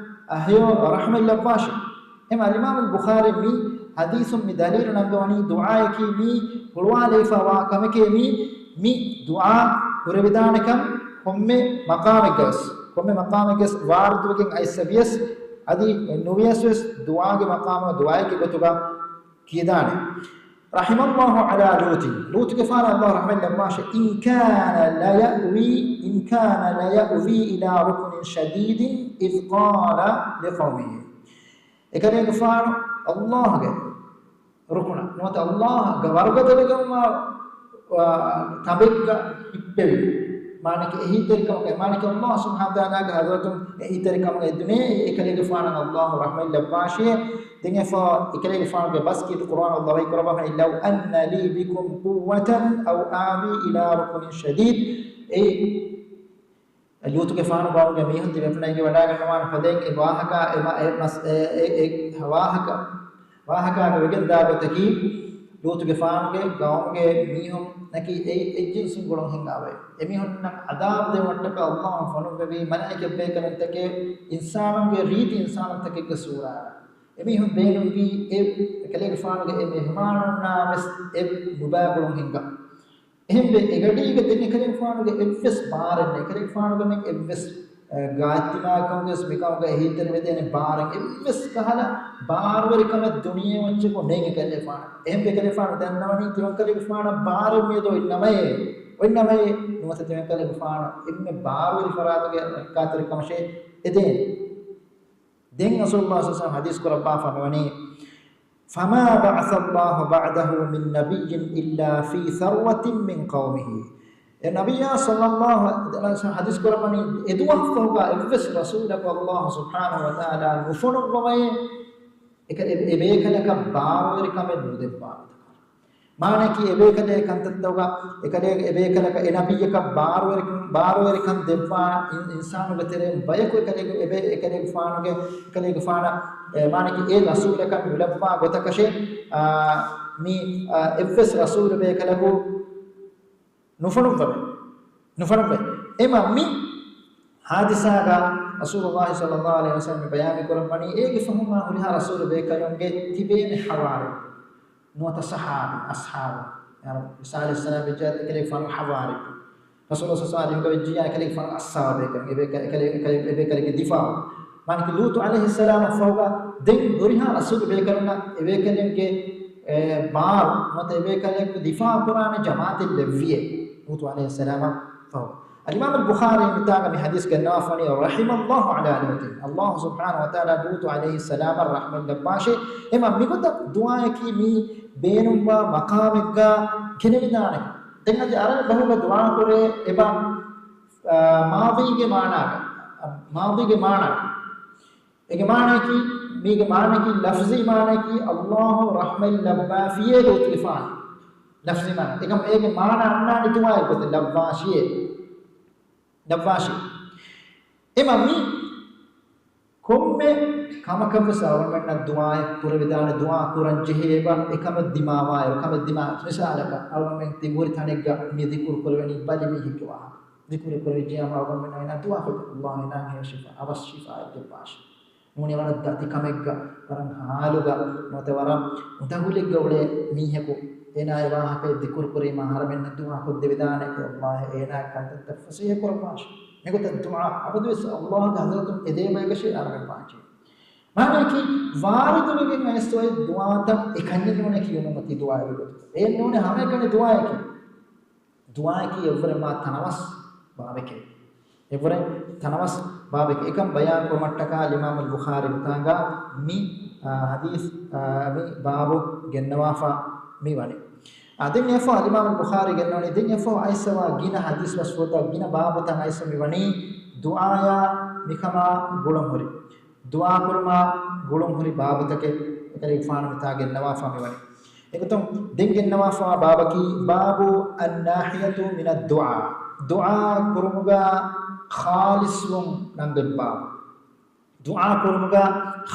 އަހެޔޮ ރަޙްމަތް ލައްވާށި. އެހެންމަ އަލްއިމާމު ބުޚާރީ މި ޙަދީޘުން މި ދަލީލު ނަންގަވަނީ ދުޢާއަކީ މީ ހުޅުވާލެވިފަވާ ކަމެކޭ މީ، މި ދުޢާ ކުރެވިދާނެކަން ކޮންމެ މަޤާމެއްގަވެސް، ކޮންމެ މަޤާމެއްގަވެސް ވާރިދުވެގެން އައިސް ވިޔަސް، އަދި ނުވިޔަސް ވެސް ދުޢާގެ މަޤާމަށް ދުޢާއެއްގެ ގޮތުގަ ކިޔަދާނެ. رحم الله على لوط. ލޫޠުގެފާނަށް ﷲ ރަޙްމަތް ލައްވާށި. إن كان ليأوي، إن كان ليأوي إلى ركن شديد إذ قال لقومه. އެކަލޭގެފާނު ﷲގެ ރުކުނަށް، ނުވަތަ ﷲގެ ވަރުގަދަވެގެންވާ، އާ، ތަނބެއްގަ ހިއްޕެވި. މާނައަކީ އެހީތެރިކަމަކަށް، މާނައަކީ ﷲ ސުބްޙާނަހޫ ވަތަޢާލާގެ ޙަޟްރަތުން އެހީތެރިކަމަށް އެދުނޭ، އެކަލޭގެފާނަށް ﷲ ރަޙްމަތް ލައްވާށި. ދެން އެފަ-، އެކަލޭގެފާނުގެ ބަސް ކީރިތި ޤުރުއާނު ﷲ ވަޙީ ކުރައްވާފަ، لو أن لي بكم قوة أو آوي إلى ركن شديد. އެއީ ލޫޠުގެފާނު ގައުމުގެ މީހުން ތިބޭފުޅުން އެނގިވަޑައިގަންނަވާނެ ފަދައިން އެ ވާހަކަ، އެ މަ-، އެ މަސް-، އެ، އެ، އެ ވާހަކަ، ވާހަކާގަ ވެގެންދާ ގޮތަކީ، ލޫޠުގެފާނުގެ ގައުމުގެ މީހުންނަކީ އެ، އެއްޖިންސުން ގުޅުން ހިންގާ ބައެއް. އެމީހުންނަށް ޢަޛާބު ދެވުމަށްޓަކާ ﷲ ފޮނުއްވެވީ މަލާއިކަ ބޭކަލުންތަކެއް އިންސާނުންގެ ރީތި އިންސާނުންތަކެއްގެ ސޫރާއަށް. އެމީހުން ބޭނުންވީ އެ ކަލޭގެފާނުގެ އެ މެހުމާނުންނާ ވެސް އެ ނުބައި ގުޅުން ހިންގާ. އެހެންވެ، އެގަޑީގަ ދެން އެކަލޭގެފާނުގެ އެއްވެސް ބާރެއް ނެތް. އެކަލޭގެފާނުގެ ނެތް އެއްވެސް، އަ، ގާތްތިމާކަމުގެ ވެސް މިކަމުގަ އެހީތެރިވެދޭނެ ބާރެއް، އެއްވެސް ކަހަލަ ބާރުވެރިކަމެއް ދުނިޔެ މައްޗަކު ނެތް އެކަލޭގެފާނަށް. އެހެންވެ، އެކަލޭގެފާނު ދަންނަވަނީ ތިމަންކަލޭގެފާނަށް ބާރެއް މިއަދު އޮތްނަމައޭ، އޮތްނަމައޭ، ނުވަތަ ތިމަންކަލޭގެފާނު އެންމެ ބާރުވެރި ފަރާތުގެ ރައްކާތެރިކަމަށޭ އެދޭނެ. ދެން ރަސޫލުﷲ ޞައްލަﷲު ޢަލައިހި ވަސައްލަމަ ޙަދީޘް ކުރައްވާފަ މިވަނީ، فما بعث الله بعده من نبي إلا في ثروة من قومه. އެ ނަބިއްޔާ ޞައްލަﷲު ޢަލައިހި ވަސައްލަމަ ޙަދީޘް ކުރައްވަނީ، އެދުވަހަށްފަހުގަ އެއްވެސް ރަސޫލަކު ﷲ ސުބްޙާނަހޫ ވަތަޢާލާ ނުފޮނުއްވަވައޭ، އެކަ-، އެ-، އެބޭކަލަކަށް ބާރުވެރިކަމެއް ނުދެއްވާ ގޮތަކަށް. މާނައަކީ އެބޭކަލޭ ކަންތައްތަކުގަ، އެކަލޭ-، އެބޭކަލަކަށް އެ ނަބިއްޔަކަށް ބާރުވެރިކަން، ބާރުވެރިކަން ދެއްވާ އިން-، އިންސާނުގެ ތެރެއިން ބަޔަކު އެކަލޭގެ، އެބޭ-، އެކަލޭގެފާނުގެ، އެކަލޭގެފާނަށް، އެ، މާނައަކީ އެ ރަސޫލަކަށް ނުލައްވާ ގޮތަކަށޭ، އާ، މި، އާ، އެއްވެސް ރަސޫލު ބޭކަލަކު ނުފޮނުއްވަވޭ. ނުފޮނުއްވަވޭ. އެމަ މި ޙާދިސާގަ ރަސޫލުﷲ ޞައްލަﷲު ޢަލައިހި ވަސައްލަމަ ބަޔާން ކުރައްވަނީ، އޭގެ ފަހުމާ ހުރިހާ ރަސޫލު ބޭކަލުންގެ ތިބޭނެ ޙަވާރީ. ނުވަތަ ޞަޙާބީ، އަޞްޙާބު. ޔާނީ، ޢީސާ ޢަލައިހިއްސަލާމް ވެއްޖެ އެކަލޭގެފާނުގެ ޙަވާރީ. ރަސޫލު ޞައްލަﷲު ޢަލައިހި ވަސައްލަމަ ވެއްޖިއްޔާ އެކަލޭގެފާނުގެ އަޞްޙާބު ބޭކަލުން، އެބޭކަ-، އެކަލޭ-، އެކަލޭ-، އެބޭކަލެއްގެ ދިފާޢު. މާނައަކީ ލޫޠު ޢަލައިހިއްސަލާމަށްފަހުގަ ދެން ހުރިހާ ރަސޫލު ބޭކަލުންނަށް އެބޭކަލެއްގެ، އެ، ބާރު ނުވަތަ އެބޭކަލެއްގެ ދިފާޢު ކުރާނެ ޖަމާޢަތެއް ލެއްވިއޭ. ލޫޠު ޢަލައިހިއްސަލާމަށްފަހު. އަލްއިމާމު ބުޚާރީ މިތާގަ މި ޙަދީޘް ގެންނަވާފަ ވަނީ، رحم الله على لوط. ﷲ ސުބްޙާނަހޫ ވަތަޢާލާ ލޫޠު ޢަލައިހިއްސަލާމަށް ރަޙްމަތް ލައްވާށި. އެމަ މިގޮތަށް ދުޢާއަކީ މި ބޭނުންވާ މަޤާމެއްގަ ގެނެވިދާނެ. އެންނަތި އަރަބި ބަހުގަ ދުޢާ ކުރޭ އެބަ، އާ، މާޟީގެ މާނާގަ، މާޟީގެ މާނާ. އޭގެ މާނައަކީ، މީގެ މާނައަކީ، ލަފްޒީ މާނައަކީ، ﷲ ރަޙްމަތް ލައްވާފިޔޭ ގޮތުގެފާނު. ލަފްޒީ މާނަ. އެކަމަ އޭގެ މާނަ އަންނާނެ ދުޢާއެއް ގޮތެއް، ލައްވާށިޔޭ. ލައްވާށި. އެމަ މި ކޮންމެ ކަމަކަށްވެސް އަޅުގަނޑުމެންނަށް ދުޢާއެއް ކުރެވިދާނެ، ދުޢާ ކުރަން ޖެހޭ އެބަ އެކަމެއް ދިމާވާއިރު، ކަމެއް ދިމާ، މިސާލަކަށް އަޅުގަނޑުމެން ތި ހުރި ތަނެއްގަ މި ޛިކުރު ކުރެވެނީ ބަލި މީހެއްގެ ވާހަކަ. ޛިކުރު ކުރެވިއްޖެޔާމަ އަޅުގަނޑުމެންނަށް އޭނާ ދުޢާ ކޮށްދޭ، ﷲ އޭނާ ހޭ ޝިފާ، އަވަސް ޝިފާއެއް ދެއްވާށި. ނޫނީ ވަރަށް ދަތި ކަމެއްގަ، ވަރަށް ހާލުގަ، ނުވަތަ ވަރަށް އުނދަގުލެއްގަ އުޅޭ މީހަކު އޭނާގެ ވާހަކައެއް ޛިކުރު ކުރީމާ އަހަރެމެންނަށް ދުޢާ ކޮށްދެވިދާނެ، ﷲ އޭނާގެ ކަންތައްތައް ފަސޭހަ ކުރައްވާށި. މިގޮތަށް ދުޢާ އަބަދުވެސް ﷲގެ ޙަޟްރަތުން އެދޭ ބަޔަކަށޭ އަޅުގަނޑު ވާންޖެހޭ. މާނައަކީ، ވާރިދުވެގެން އައިސް އޮތް ދުޢާތައް އެކަންޏެއް ނޫނޭ ކިޔުނު މަތީ ދުޢާ އެބަ ގޮތުގަ. އެއެއް ނޫނޭ ހަމައެކަނި ދުޢާއަކީ. ދުޢާއަކީ އެއްވުރެ މާ ތަނަވަސް ބާބެކޭ. އެއްވުރެ ތަނަވަސް ބާބެކޭ. އެކަން ބަޔާން ކުރުމަށްޓަކާ އަލްއިމާމު އަލްބުޚާރީ މިތާނގަ މި، އާ، ޙަދީޘް، އާ، މި ބާބު ގެންނަވާފަ މި ވަނީ. އާ، ދެން އެފަ އަލްއިމާމު އަލްބުޚާރީ ގެންނަވަނީ، ދެން އެފަ އައިސްފަވާ ގިނަ ޙަދީޘް ބަސްފުޅުތައް، ގިނަ ބާބުތައް އައިސްފަ މި ވަނީ ދުޢާޔާ މިކަމާ ގުޅުން ހުރި. ދުޢާ ކުރުމާ ގުޅުން ހުރި ބާބުތަކެއް އެކަލޭގެފާނު މިތާ ގެންނަވާފާ މިވަނީ. އެގޮތުން ދެން ގެންނަވާފާ ބާބަކީ، ބާބު އައްނާޙިޔަތު މިނައްދުޢާ، ދުޢާ ކުރުމުގަ ޚާލިޞްވުން ނަންގަތް ބާބު. ދުޢާ ކުރުމުގަ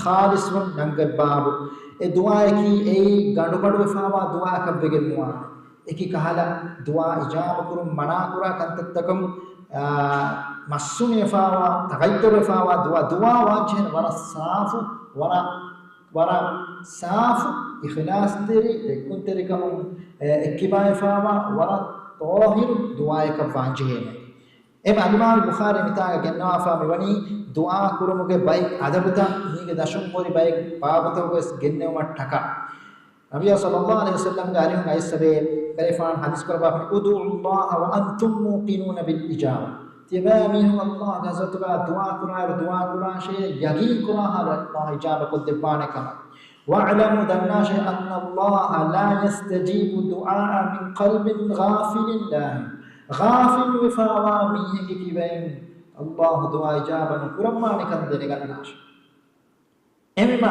ޚާލިޞްވުން ނަންގަތް ބާބު. އެ ދުޢާއަކީ އެއީ ގަނޑުގަނޑުވެފާވާ ދުޢާއަކަށް ވެގެން ނުވާނެ. އެކި ކަހަލަ ދުޢާ އިޖާބަކުރުން މަނާކުރާ ކަންތައްތަކުން، އާ، މައްސުނިވެފާވާ، ތަޣައްޔަރުވެފާވާ ދުޢާ، ދުޢާ ވާންޖެހޭނެ ވަރަށް ސާފު، ވަރަށް، ވަރަށް ސާފު، އިޚްލާޞްތެރި، ދެއްކުންތެރިކަމުން، އެ، އެއްކިބާވެފާވާ، ވަރަށް ޠާހިރު ދުޢާއަކަށް ވާންޖެހޭނެ. އެމަ އަލްއިމާމު ބުޚާރީ މިތާގަ ގެންނަވާފާ މިވަނީ ދުޢާ ކުރުމުގެ ބައެއް އަދަބުތައް މީގެ ދަށުން ހުރި ބައެއް ބާބުތަކުގަވެސް ގެންނެވުމަށްޓަކާ. ނަބިއްޔާ ޞައްލައްލާހު ޢަލައިހި ވަސައްލަމްގެ އަރިހުން އައިސްފަވޭ، ކަލޭފާނު ޙަދީޘް ކުރައްވާފަ، ادعوا الله وأنتم موقنون بالإجابة. ތިޔަބައިމީހުން ﷲގެ ޙަޟްރަތުގަ ދުޢާ ކުރާއިރު ދުޢާ ކުރާށޭ، ޔަގީން ކުރާ ޙާލަށް ﷲ އިޖާބަ ކޮށްދެއްވާނެ ކަމަށް. واعلموا، ދަންނާށޭ، أن الله لا يستجيب دعاء من قلب غافل لاه. ޣާފިލުވެފާވާ މީހެއްގެ ކިބައިން ﷲ ދުޢާ އިޖާބަ ނުކުރައްވާނެ ކަން ދެނެގަންނާށޭ. އެހެންވީމަ،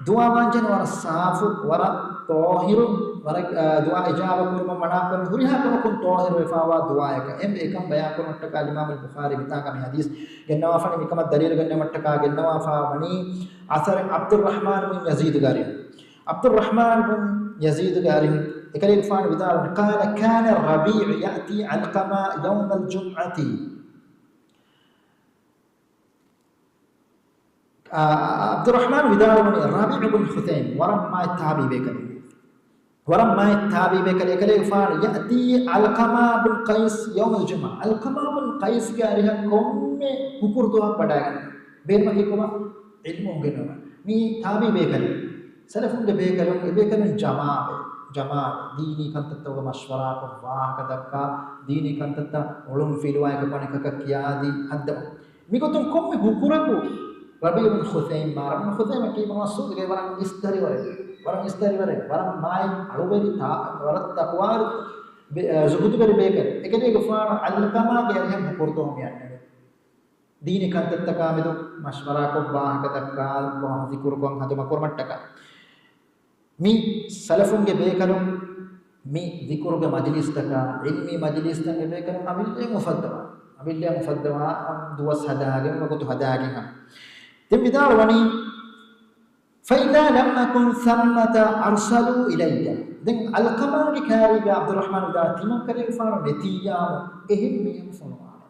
ދުޢާ ވާންޖެހޭނެ ވަރަށް ސާފު، ވަރަށް ޠާހިރު، ވަރަށް، އާ، ދުޢާ އިޖާބަ ކުރުމަށް މަނާކުރަން ހުރިހާ ކަމަކުން ޠާހިރުވެފާވާ ދުޢާއަކަށް. އެ، އެކަން ބަޔާންކުރުމަށްޓަކާ އަލްއިމާމު އަލްބުޚާރީ މިތާގަ މި ޙަދީޘް ގެންނަވާފަނީ. މިކަމަށް ދަލީލު ގެންނެވުމަށްޓަކާ ގެންނަވާފާ ވަނީ އަސަރެއް ޢަބްދުއްރަޙްމާން ބިން ޔަޒީދުގެ އަރިހުން. ޢަބްދުއްރަޙްމާން ބިން ޔަޒީދުގެ އަރިހުން އެކަލޭގެފާނު ވިދާޅުވަނީ، قال كان الربيع يأتي علقمة يوم الجمعة. އާ، ޢަބްދުއްރަޙްމާން ވިދާޅުވަނީ، ރަބީޢު ބިން ޚުޘައިމް ވަރަށް މާތް ތާބިޢީ ބޭކަލެއް. ވަރަށް މާތް ތާބިޢީ ބޭކަލެއް. އެކަލޭގެފާނު، يأتي علقمة بن قيس يوم الجمعة. ޢަލްޤަމާ ބިން ޤައިސްގެ އަރިހަށް ކޮންމެ ހުކުރު ދުވަހަކު ވަޑައިގަންނަވާ. ބޭނުމަކީ ކޮބާ؟ ޢިލްމު އުނގެނުމަށް. މީ ތާބިޢީ ބޭކަލެއް. ސަލަފުންގެ ބޭކަލުން، އެބޭކަލުން ޖަމާވެ، ޖަމާވެ، ދީނީ ކަންތައްތަކުގަ މަޝްވަރާކޮށް، ވާހަކަ ދައްކާ، ދީނީ ކަންތައްތައް އޮޅުން ފިލުވާ، އެކަކު އަނެކަކަށް ކިޔާދީ ހައްދަވަން. މިގޮތުން ކޮންމެ ހުކުރަކު ރަބީޢު ބިން ޚުޘައިމް، މާ ރަބީޢު ބިން ޚުޘައިމް ކީ މައުސޫދުގެ ވަރަށް އިސްތަށިވަރެއް، ވަރަށް އިސްތަށިވަރެއް، ވަރަށް މާތް އަޅުވެރި ތާ-، ވަރަށް ތަޤްވާވެރި ބެ-، އަ، ޒުހުދުވެރި ބޭކަލެއް. އެކަލޭގެފާނު ޢަލްޤަމާގެ އަރިހަށް ހުކުރު ދުވަހު މި އަންނަނީ. ދީނީ ކަންތައްތަކާމެދު މަޝްވަރާކޮށް، ވާހަކަ ދައްކާ، ވާހަކަ ޒިކުރުކޮށް ހަނދުމަކުރުމަށްޓަކާ. މި ސަލަފުންގެ ބޭކަލުން މި ޒިކުރުގެ މަޖިލީސްތަކާ، ޢިލްމީ މަޖިލީސްތައް އެބޭކަލުން އަމިއްލައަށް އުފައްދަވާ، އަމިއްލައަށް އުފައްދަވާ، ދުވަސް ހަދާގެން، ވަގުތު ހަދާގެން ހަމަ. ދެން ވިދާޅުވަނީ، فإذا لم أكن ثمة أرسلوا إلي. ދެން ޢަލްޤަމާގެ ކާރީގަ ޢަބްދުއްރަޙްމާން ވިދާޅުވި، ތިމަން ކަލޭގެފާނު ނެތިއްޔާމު އެހެން މީހަކު ފޮނުވާނެ.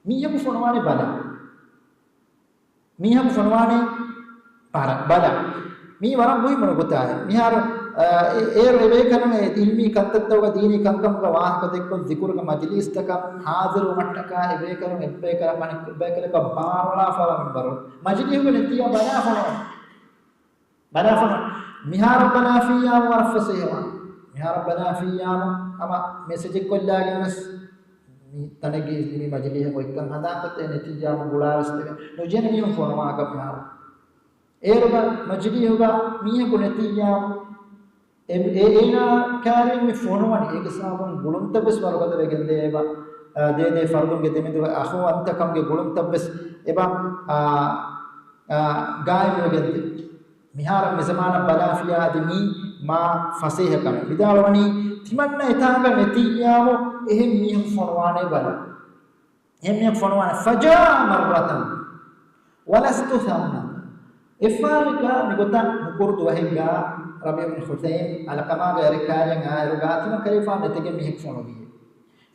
މީހަކު ފޮނުވާނެ ބަލާ. މީހަކު ފޮނުވާނެ ބަރަ-، ބަލާ. މީ ވަރަށް މުހިއްމު ނުކުތާއެއް. މިހާރު، އަ، އެ-، އޭރު އެބޭކަލުން އެ ޢިލްމީ ކަންތައްތަކުގަ، ދީނީ ކަންކަމުގަ ވާހަކަ ދެއްކޮށް، ޒިކުރުގެ މަޖިލީސްތަކަށް ޙާޟިރުވުމަށްޓަކާ އެބޭކަލުން އެއްބޭކަލަކު އަނެއްބޭކަލަކަށް ބާރުއަޅާފަވާ މިންވަރު. މަޖިލީހުގަ ނެތިއްޔާ ބަލާފަނޯ. ބަލާފަނޯ. މިހާރަށް ބަލާފިއްޔާމު ވަރަށް ފަސޭހަވާނެ. މިހާރަށް ބަލާފިއްޔާމު ހަމަ މެސެޖެއް ކޮށްލާގެން ވެސް މި ތަނެއްގެ މި މަޖިލީހަށް އޮތްކަން ހަނދާންކޮށްދޭ ނެތިއްޔާމު ގުޅާވެސް ދެވޭ. ނުޖެހޭނެ މީހުން ފޮނުވާކަށް މިހާރު. އޭރުގަ މަޖިލީހުގަ މީހަކު ނެތިއްޔާމު އެ، އޭނާ ކާރިން މި ފޮނުވަނީ، އޭގެ ސަބަބުން ގުޅުންތައްވެސް ވަރުގަދަވެގެންދޭ އެބަ، އާ، ދޭދޭ ފަރުދުންގެ ދެމެދުގެ އަޚުވަންތަކަމުގެ ގުޅުންތައްވެސް އެބަ، އާ، އާ، ގާއިމުވެގެންދޭ. މިހާރަށް މިޒަމާނަށް ބަލާފިޔާ އަދި މީ މާ ފަސޭހަ ކަމެއް. ވިދާޅުވަނީ، ތިމަންނަ އެތާނގަ ނެތިއްޔާމު އެހެން މީހަކު ފޮނުވާނެ ބަލަ. އެހެން މީހަކު ފޮނުވާނެ. فجاء مرة ولست ثمة. އެއްފަހަރެއްގަ މިގޮތަށް ނުކުރު ދުވަހެއްގަ ރަބީޢު ބިން ޙުސައިމް އަލްޤަމާގެ އަރިކާރިއަށް އާއިރުގަ ތިމަން ކަލޭފާނު ނެތެގެން މީހަކު ފޮނުވިއޭ.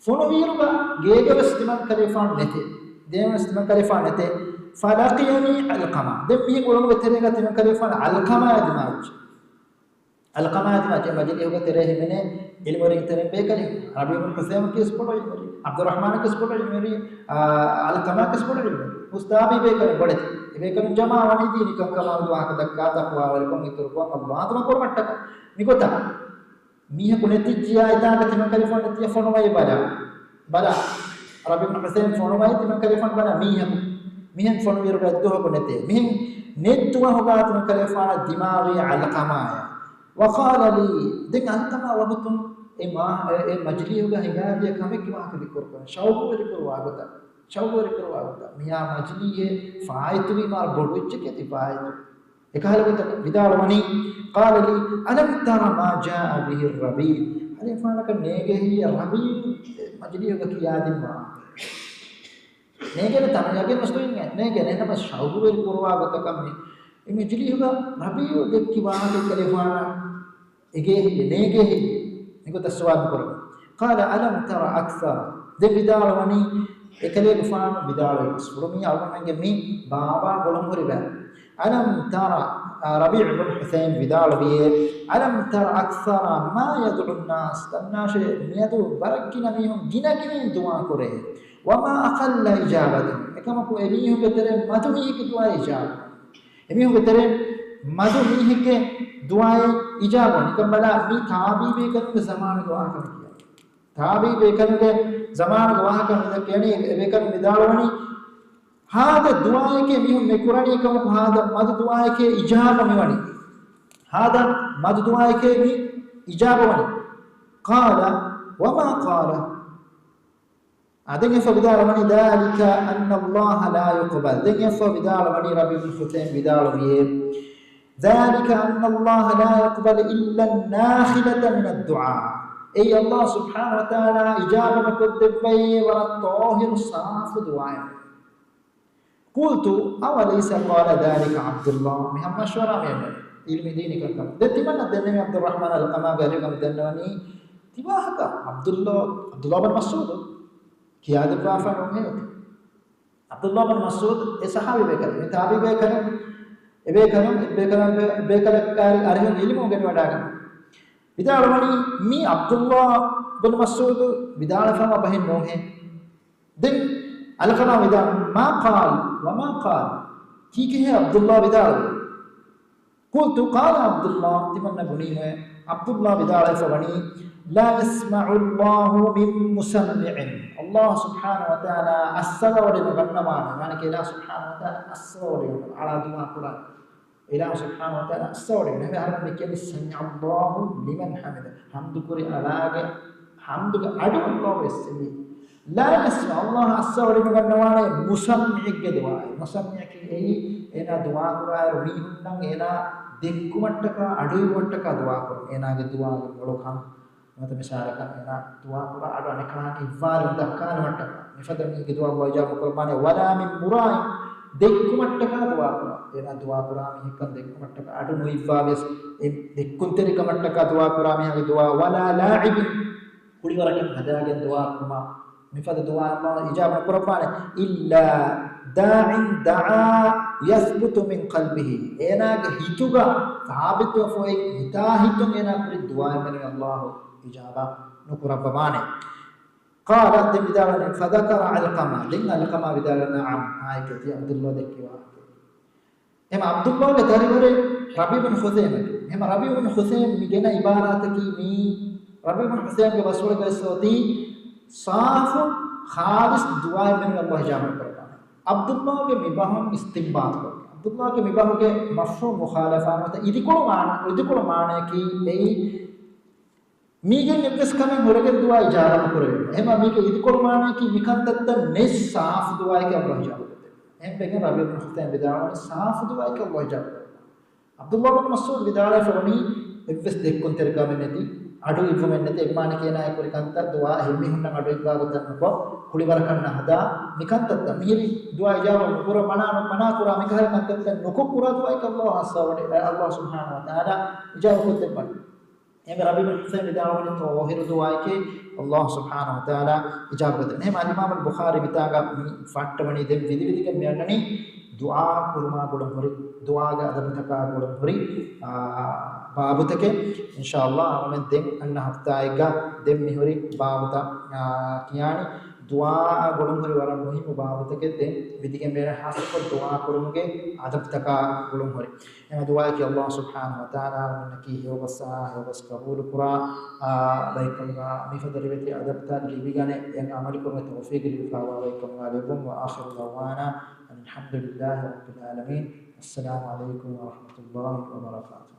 ފޮނުވިއިރުގަ ގޭގަވެސް ތިމަން ކަލޭފާނު ނެތޭ. ގޭގަވެސް ތިމަން ކަލޭފާނު ނެތޭ. فلقيني علقمة. ދެން މީހެއް އުޅުމުގެ ތެރޭގަ ތިމަން ކަލޭފާނު އަލްޤަމާއާ ދިމާވެއްޖެ. އަލްޤަމާއާ ދިމާވެއްޖެ. މަޖިލީހުގެ ތެރޭ ހިމެނޭ ޢިލްމުވެރިން ތެރެއިން ބޭކަލެއް. ރަބީޢު ބިން ޙުސައިމް ކިޔަސް ބޮޑު ޢިލްމުވެރި. ޢަބްދުއްރަޙްމާން ކިޔަސް ބޮޑު ޢިލްމުވެރި. އާ، އަލްޤަމާ ކިޔަސް ބޮޑު ޢިލްމުވެރި. މުސްތާބީ ބޭކަލެއް ބޮޑެތި. އެބޭކަލުން ޖަމާވަނީ ދީނީ ކަންކަމާ ވާހަކަ ދައްކާ ތަޤްވާވެރިކަން އިތުރުކޮށް ﷲ އަނދުމަކުރުމަށްޓަކާ. މިގޮތަށް މީހަކު ނެތިއްޖިޔާ އެތާނގަ ތިމަން ކަލޭފާނު ނެތިއްޔާ ފޮނުވައި ބަލާ. ބަލާ. ރަބީޢު ބިން ޙުސައިމް ފޮނުވައި ތިމަން ކަލޭފާނު ބަލާ މީހަކު. މިހެން ފޮނުވިއިރުގަ އެއްދުވަހަކު ނެތޭ. މިހެން ނެތް ދުވަހުގަ ތިމަން ކަލޭފާނަށް ދިމާވީ ޢަލްޤަމާއާ. وقال لي، ދެން އަލްޤަމާ ވަގުތުން އެ މާ، އެ، އެ މަޖިލީހުގަ ހިނގާދިޔަ ކަމެއްގެ ވާހަކަ ދިއްކުރުކޮށް، ޝައުޤުވެރިކުރުވާ ގޮތަށް، ޝައުޤުވެރިކުރުވާ ގޮތަށް. މިޔާ މަޖިލީހެއް ފާއިތުވީ މާ ބޮޑު އެއްޗެކޭ ތި ފާއިތު. އެކަހަލަ ގޮތަކަށް ވިދާޅުވަނީ، قال لي ألم تر ما جاء به الربيع؟ ކަލޭފާނަކަށް ނޭގޭހެއްޔޭ ރަބީޢު މަޖިލީހުގަ ކިޔާދިންވާ؟ ނޭގޭނެތަ؟ ޔަގީން ވަސްތުވިން ނޭގޭނެ. ނަމަ ޝައުޤުވެރި ކުރުވާ ގޮތަކަށް މި، މި މަޖިލީހުގަ ރަބީޢު ދެއްކި ވާހަކަ ކަލޭފާނަށް އެގޭހެއްޔޭ، ނޭގޭހެއްޔޭ؟ މިގޮތަށް ސުވާލު ކުރަމުން. قال ألم تر أكثر. ދެން ވިދާޅުވަނީ، އެކަލޭގެފާނު ވިދާޅުވި ބަސްފުޅު މީ އަޅުގަނޑުމެންގެ މި ބާބާ ގުޅުން ހުރި ބައެއް. ألم تر، އާ، ރަބީޢު ބިން ޙުސައިމް ވިދާޅުވިއޭ، ألم تر أكثر ما يدعو الناس. ދަންނާށޭ، މިއަދު ވަރަށް ގިނަ މީހުން ގިނަ ގިނައިން ދުޢާ ކުރޭ. وما أقل إجابتهم. އެކަމަކު އެ މީހުންގެ ތެރެއިން މަދު މީހެއްގެ ދުޢާއެއް އިޖާބަ. އެމީހުންގެ ތެރެއިން މަދު މީހެއްގެ ދުޢާއެއް އިޖާބަ. ނިކަން ބަލާ، މީ ތާބީ ބޭކަލުންގެ ޒަމާނުގެ ވާހަކަ ކިޔާ. ތާބީ ބޭކަލުންގެ ޒަމާނުގެ ވާހަކަ މި ދައްކަނީ، އެ ބޭކަލުން ވިދާޅުވަނީ، ހާދަ ދުޢާއެކޭ މީހުން މި ކުރަނީ ކަމަކު، ހާދަ މަދު ދުޢާއެކޭ އިޖާބަ މިވަނީ. ހާދަ މަދު ދުޢާއެކޭ މި އިޖާބަ ވަނީ. قال وما قال. އާ، ދެން އެފަ ވިދާޅުވަނީ، ذلك أن الله لا يقبل. ދެން އެފަ ވިދާޅުވަނީ، ރަބީޢު ބިން ޙުސައިމް ވިދާޅުވިއޭ، ذلك أن الله لا يقبل إلا الناخلة من الدعاء. އެއީ ﷲ ސުބްޙާނަހޫ ވަތަޢާލާ އިޖާބަ ނުކޮށްދެއްވައޭ ވަރަށް ޠާހިރު ސާފު ދުޢާއެއް. قلت أوليس قال ذلك عبد الله؟ މިހާ މަޝްވަރާ މިއަންނަނީ ޢިލްމީ ދީނީ ކަންކަމަށް. ދެން ތިމަންނަ ދެންނެވި ޢަބްދުއްރަޙްމާން އަލްޤަމާގެ އަރިހުގަ މި ދަންނަވަނީ ތި ވާހަކަ. ޢަބްދުﷲ، ޢަބްދުﷲ ބިން މަސްޢޫދު ކިޔާދެއްވާފަ ނޫންހޭ. ޢަބްދުﷲ ބިން މަސްޢޫދު އެ ޞަޙާބީ ބޭކަލެއް، މި ތާބީ ބޭކަލެއް، އެ ބޭކަލުން، އެ ބޭކަލުން، ބޭކަލަކާރި އަރިހުން ޢިލްމު އުނގެނިވަޑާގަން. ވިދާޅުވަނީ، މީ ޢަބްދުﷲ ބިން މަސްޢޫދު ވިދާޅުވާ ބަހެއް ނޫންހޭ. ދެން އަލްޤަމާ ވިދާޅުވި، ما قال وما قال؟ ކީކޭހޭ ޢަބްދުﷲ ވިދާޅުވީ؟ قلت قال عبد الله، ތިމަންނަ ބުނީމޭ، ޢަބްދުﷲ ވިދާޅުވެފަ ވަނީ، لا يسمع الله من مسمع. ﷲ ސުބްޙާނަހޫ ވަތަޢާލާ އައްސަވައޮޑިނުގަންނަވާނެ. މާނަ ކީ ﷲ ސުބްޙާނަހޫ ވަތަޢާލާ އައްސަވައޮޑިނު، އަޅާ ދުޢާ ކުރާ. އިލާހު ސުބްޙާނަހޫ ވަތަޢާލާ އައްސަވައޮޑިނު. އެހެންވެ އަހަރެން މި ކިޔަނީ سمع الله لمن حمده. ޙަމްދުކުރި އަޅާގެ ޙަމްދުގެ އަޑު ﷲ އައްސަވީ. لا يسمع، ﷲ އައްސަވައޮޑިނުގަންނަވާނެ މުސައްމިޢެއްގެ ދުޢާއެއް. މުސައްމިޢަކީ އެއީ، އޭނާ ދުޢާ ކުރާއިރު މީހުންނަށް އޭނާ ދެއްކުމަށްޓަކާ، އަޑުއިވުމަށްޓަކާ ދުޢާ ކުރުން. އޭނާގެ ދުޢާގެ މޮޅުކަން ނުވަތަ މިސާލަކަށް އޭނާ ދުޢާ ކުރާ އަޑު އަނެކާން އިއްވާލުން ދައްކާލުމަށްޓަކާ. މިފަދަ މީހެއްގެ ދުޢާ ﷲ އިޖާބަ ނުކުރައްވާނެ. ولا من مراء، ދެއްކުމަށްޓަކާ ދުޢާ ކުރާ. އޭނާ ދުޢާ ކުރާ މީހެއްކަން ދެއްކުމަށްޓަކާ އަޑު ނުއިއްވާވިޔަސް، އެ ދެއްކުންތެރިކަމަށްޓަކާ ދުޢާ ކުރާ މީހާގެ ދުޢާ. ولا لاعب، ކުޅިވަރަކަށް ހަދާގެން ދުޢާ ކުރުމާ. މިފަދަ ދުޢާ ﷲ އިޖާބަ ނުކުރައްވާނެ. إلا داع دعا يثبت من قلبه، އޭނާގެ ހިތުގަ ސާބިތުވެފަ އޮތް ހިތާހިތުން އޭނާ ކުރި ދުޢާއެއް މެނުވެ ﷲ އިޖާބަ ނުކުރައްވަވާނެ. قال، ދެން ވިދާޅުވަނީ، فذكر علقمة، ދެން ޢަލްޤަމާ ވިދާޅުވަނީ، نعم، އާއެކޭ ތި ޢަބްދުﷲ ދެއްކި ވާހަކަ. އެހެން ޢަބްދުﷲގެ ދަރިވަރެއް ރަބީޢު ބިން ޚުސައިމަކީ. އެހެން ރަބީޢު ބިން ޚުސައިމް މި ގެނަ ޢިބާރާތަކީ މީ ރަބީޢު ބިން ޚުސައިމްގެ ބަސްފުޅުގައި އޮތީ ސާފު، ޚާލިޞް ދުޢާއެއް މެނުވެ ﷲ އިޖާބަ ނުކުރައްވާނެ. ޢަބްދުﷲގެ މި ބަހުން އިސްތިންބާޠު ކޮށްގެން. ޢަބްދުﷲގެ މި ބަހުގެ މަފްހޫމް މުޚާލަފާ ނުވަތަ އިދިކޮޅު މާނަ، އިދިކޮޅު މާނައަކީ އެއީ މީގެން އެއްވެސް ކަމެއް ހުރެގެން ދުޢާ އިޖާބަ ނުކުރެވޭ. އެހެންވީމަ މީގެ އިދިކޮޅު މާނައަކީ މިކަންތައްތައް ނެތް ސާފު ދުޢާއެކޭ ﷲ އިޖާބަ ކޮށްދެއްވާ. އެހެންވެގެން ރަބީޢު ބިން ހުސައިން ވިދާޅުވަނީ ސާފު ދުޢާއެކޭ ﷲ އިޖާބަ ކޮށްދެއްވާ. ޢަބްދުﷲ ބިން މަސްޢޫދު ވިދާޅުވެފަ ވަނީ އެއްވެސް ދެއްކުންތެރިކަމެއް ނެތި، އަޑު އިއްވުމެއް ނެތި، އެއްމާނަކީ އޭނާ ކުރި ކަންތައް ދުޢާ އެހެންމީހުންނަށް އަޑު އިއްވާ ގޮތަށް ނުކޮށް، ކުޅިވަރަކަށް ނަހަދާ މިކަންތައްތައް މިހިރީ ދުޢާ އިޖާބަ ނުކުރަން މަނާ، މަނާ ކުރާ މިކަހަލަ ކަންތައްތައް ނުކޮށް ކުރާ ދުޢާއެކޭ ﷲ އައްސާ ވަޑި، ﷲ ސުބްޙާނަހޫ ވަތަޢާލާ އިޖާބަ ކޮށްދެއްވަނީ. އެހެންވެ ރަބީޢު ބިން ހުސައިން ވިދާޅުވަނީ ޠާހިރު ދުޢާއެކޭ ﷲ ސުބްޙާނަހޫ ވަތަޢާލާ އިޖާބަ ކޮށްދެން. އެހެން އަލްއިމާމު އަލްބުޚާރީ މިތާގަ މި ފައްޓަވަނީ ދެން ވިދިވިދިގެން މި އަންނަނީ ދުޢާ ކުރުމާ ގުޅުން ހުރި، ދުޢާގެ އަދަބުތަކާ ގުޅުން ހުރި، އާ، ބާބުތަކެއް. އިންޝާﷲ އަޅުމެން ދެން އަންނަ ހަފްތާއެއްގަ ދެން މިހުރި ބާބުތައް، އާ، ކިޔާނީ. ދުޢާއާ ގުޅުން ހުރި ވަރަށް މުހިއްމު ބާބުތަކެއް ދެން ވިދިގެން މިއަންނަނީ، ހާއްސަކޮށް ދުޢާ ކުރުމުގެ އަދަބުތަކާ ގުޅުން ހުރި. އެމަ ދުޢާއަކީ ﷲ ސުބްޙާނަހޫ ވަތަޢާލާ އަޅުގަނޑަކީ ހެޔޮބަސް، އާ، ހެޔޮބަސް ޤަބޫލު ކުރާ، އާ، ބައެއްކަމުގަ މިފަދަ ރިވެތި އަދަބުތައް ލިބިގަނެ އެއަށް ޢަމަލުކުރުމުގެ ތައުފީޤު ލިބިފައިވާ ބައެއްކަމުގަ ލެއްވުން. وآخر دعوانا أن الحمد لله رب العالمين. السلام عليكم ورحمة الله وبركاته.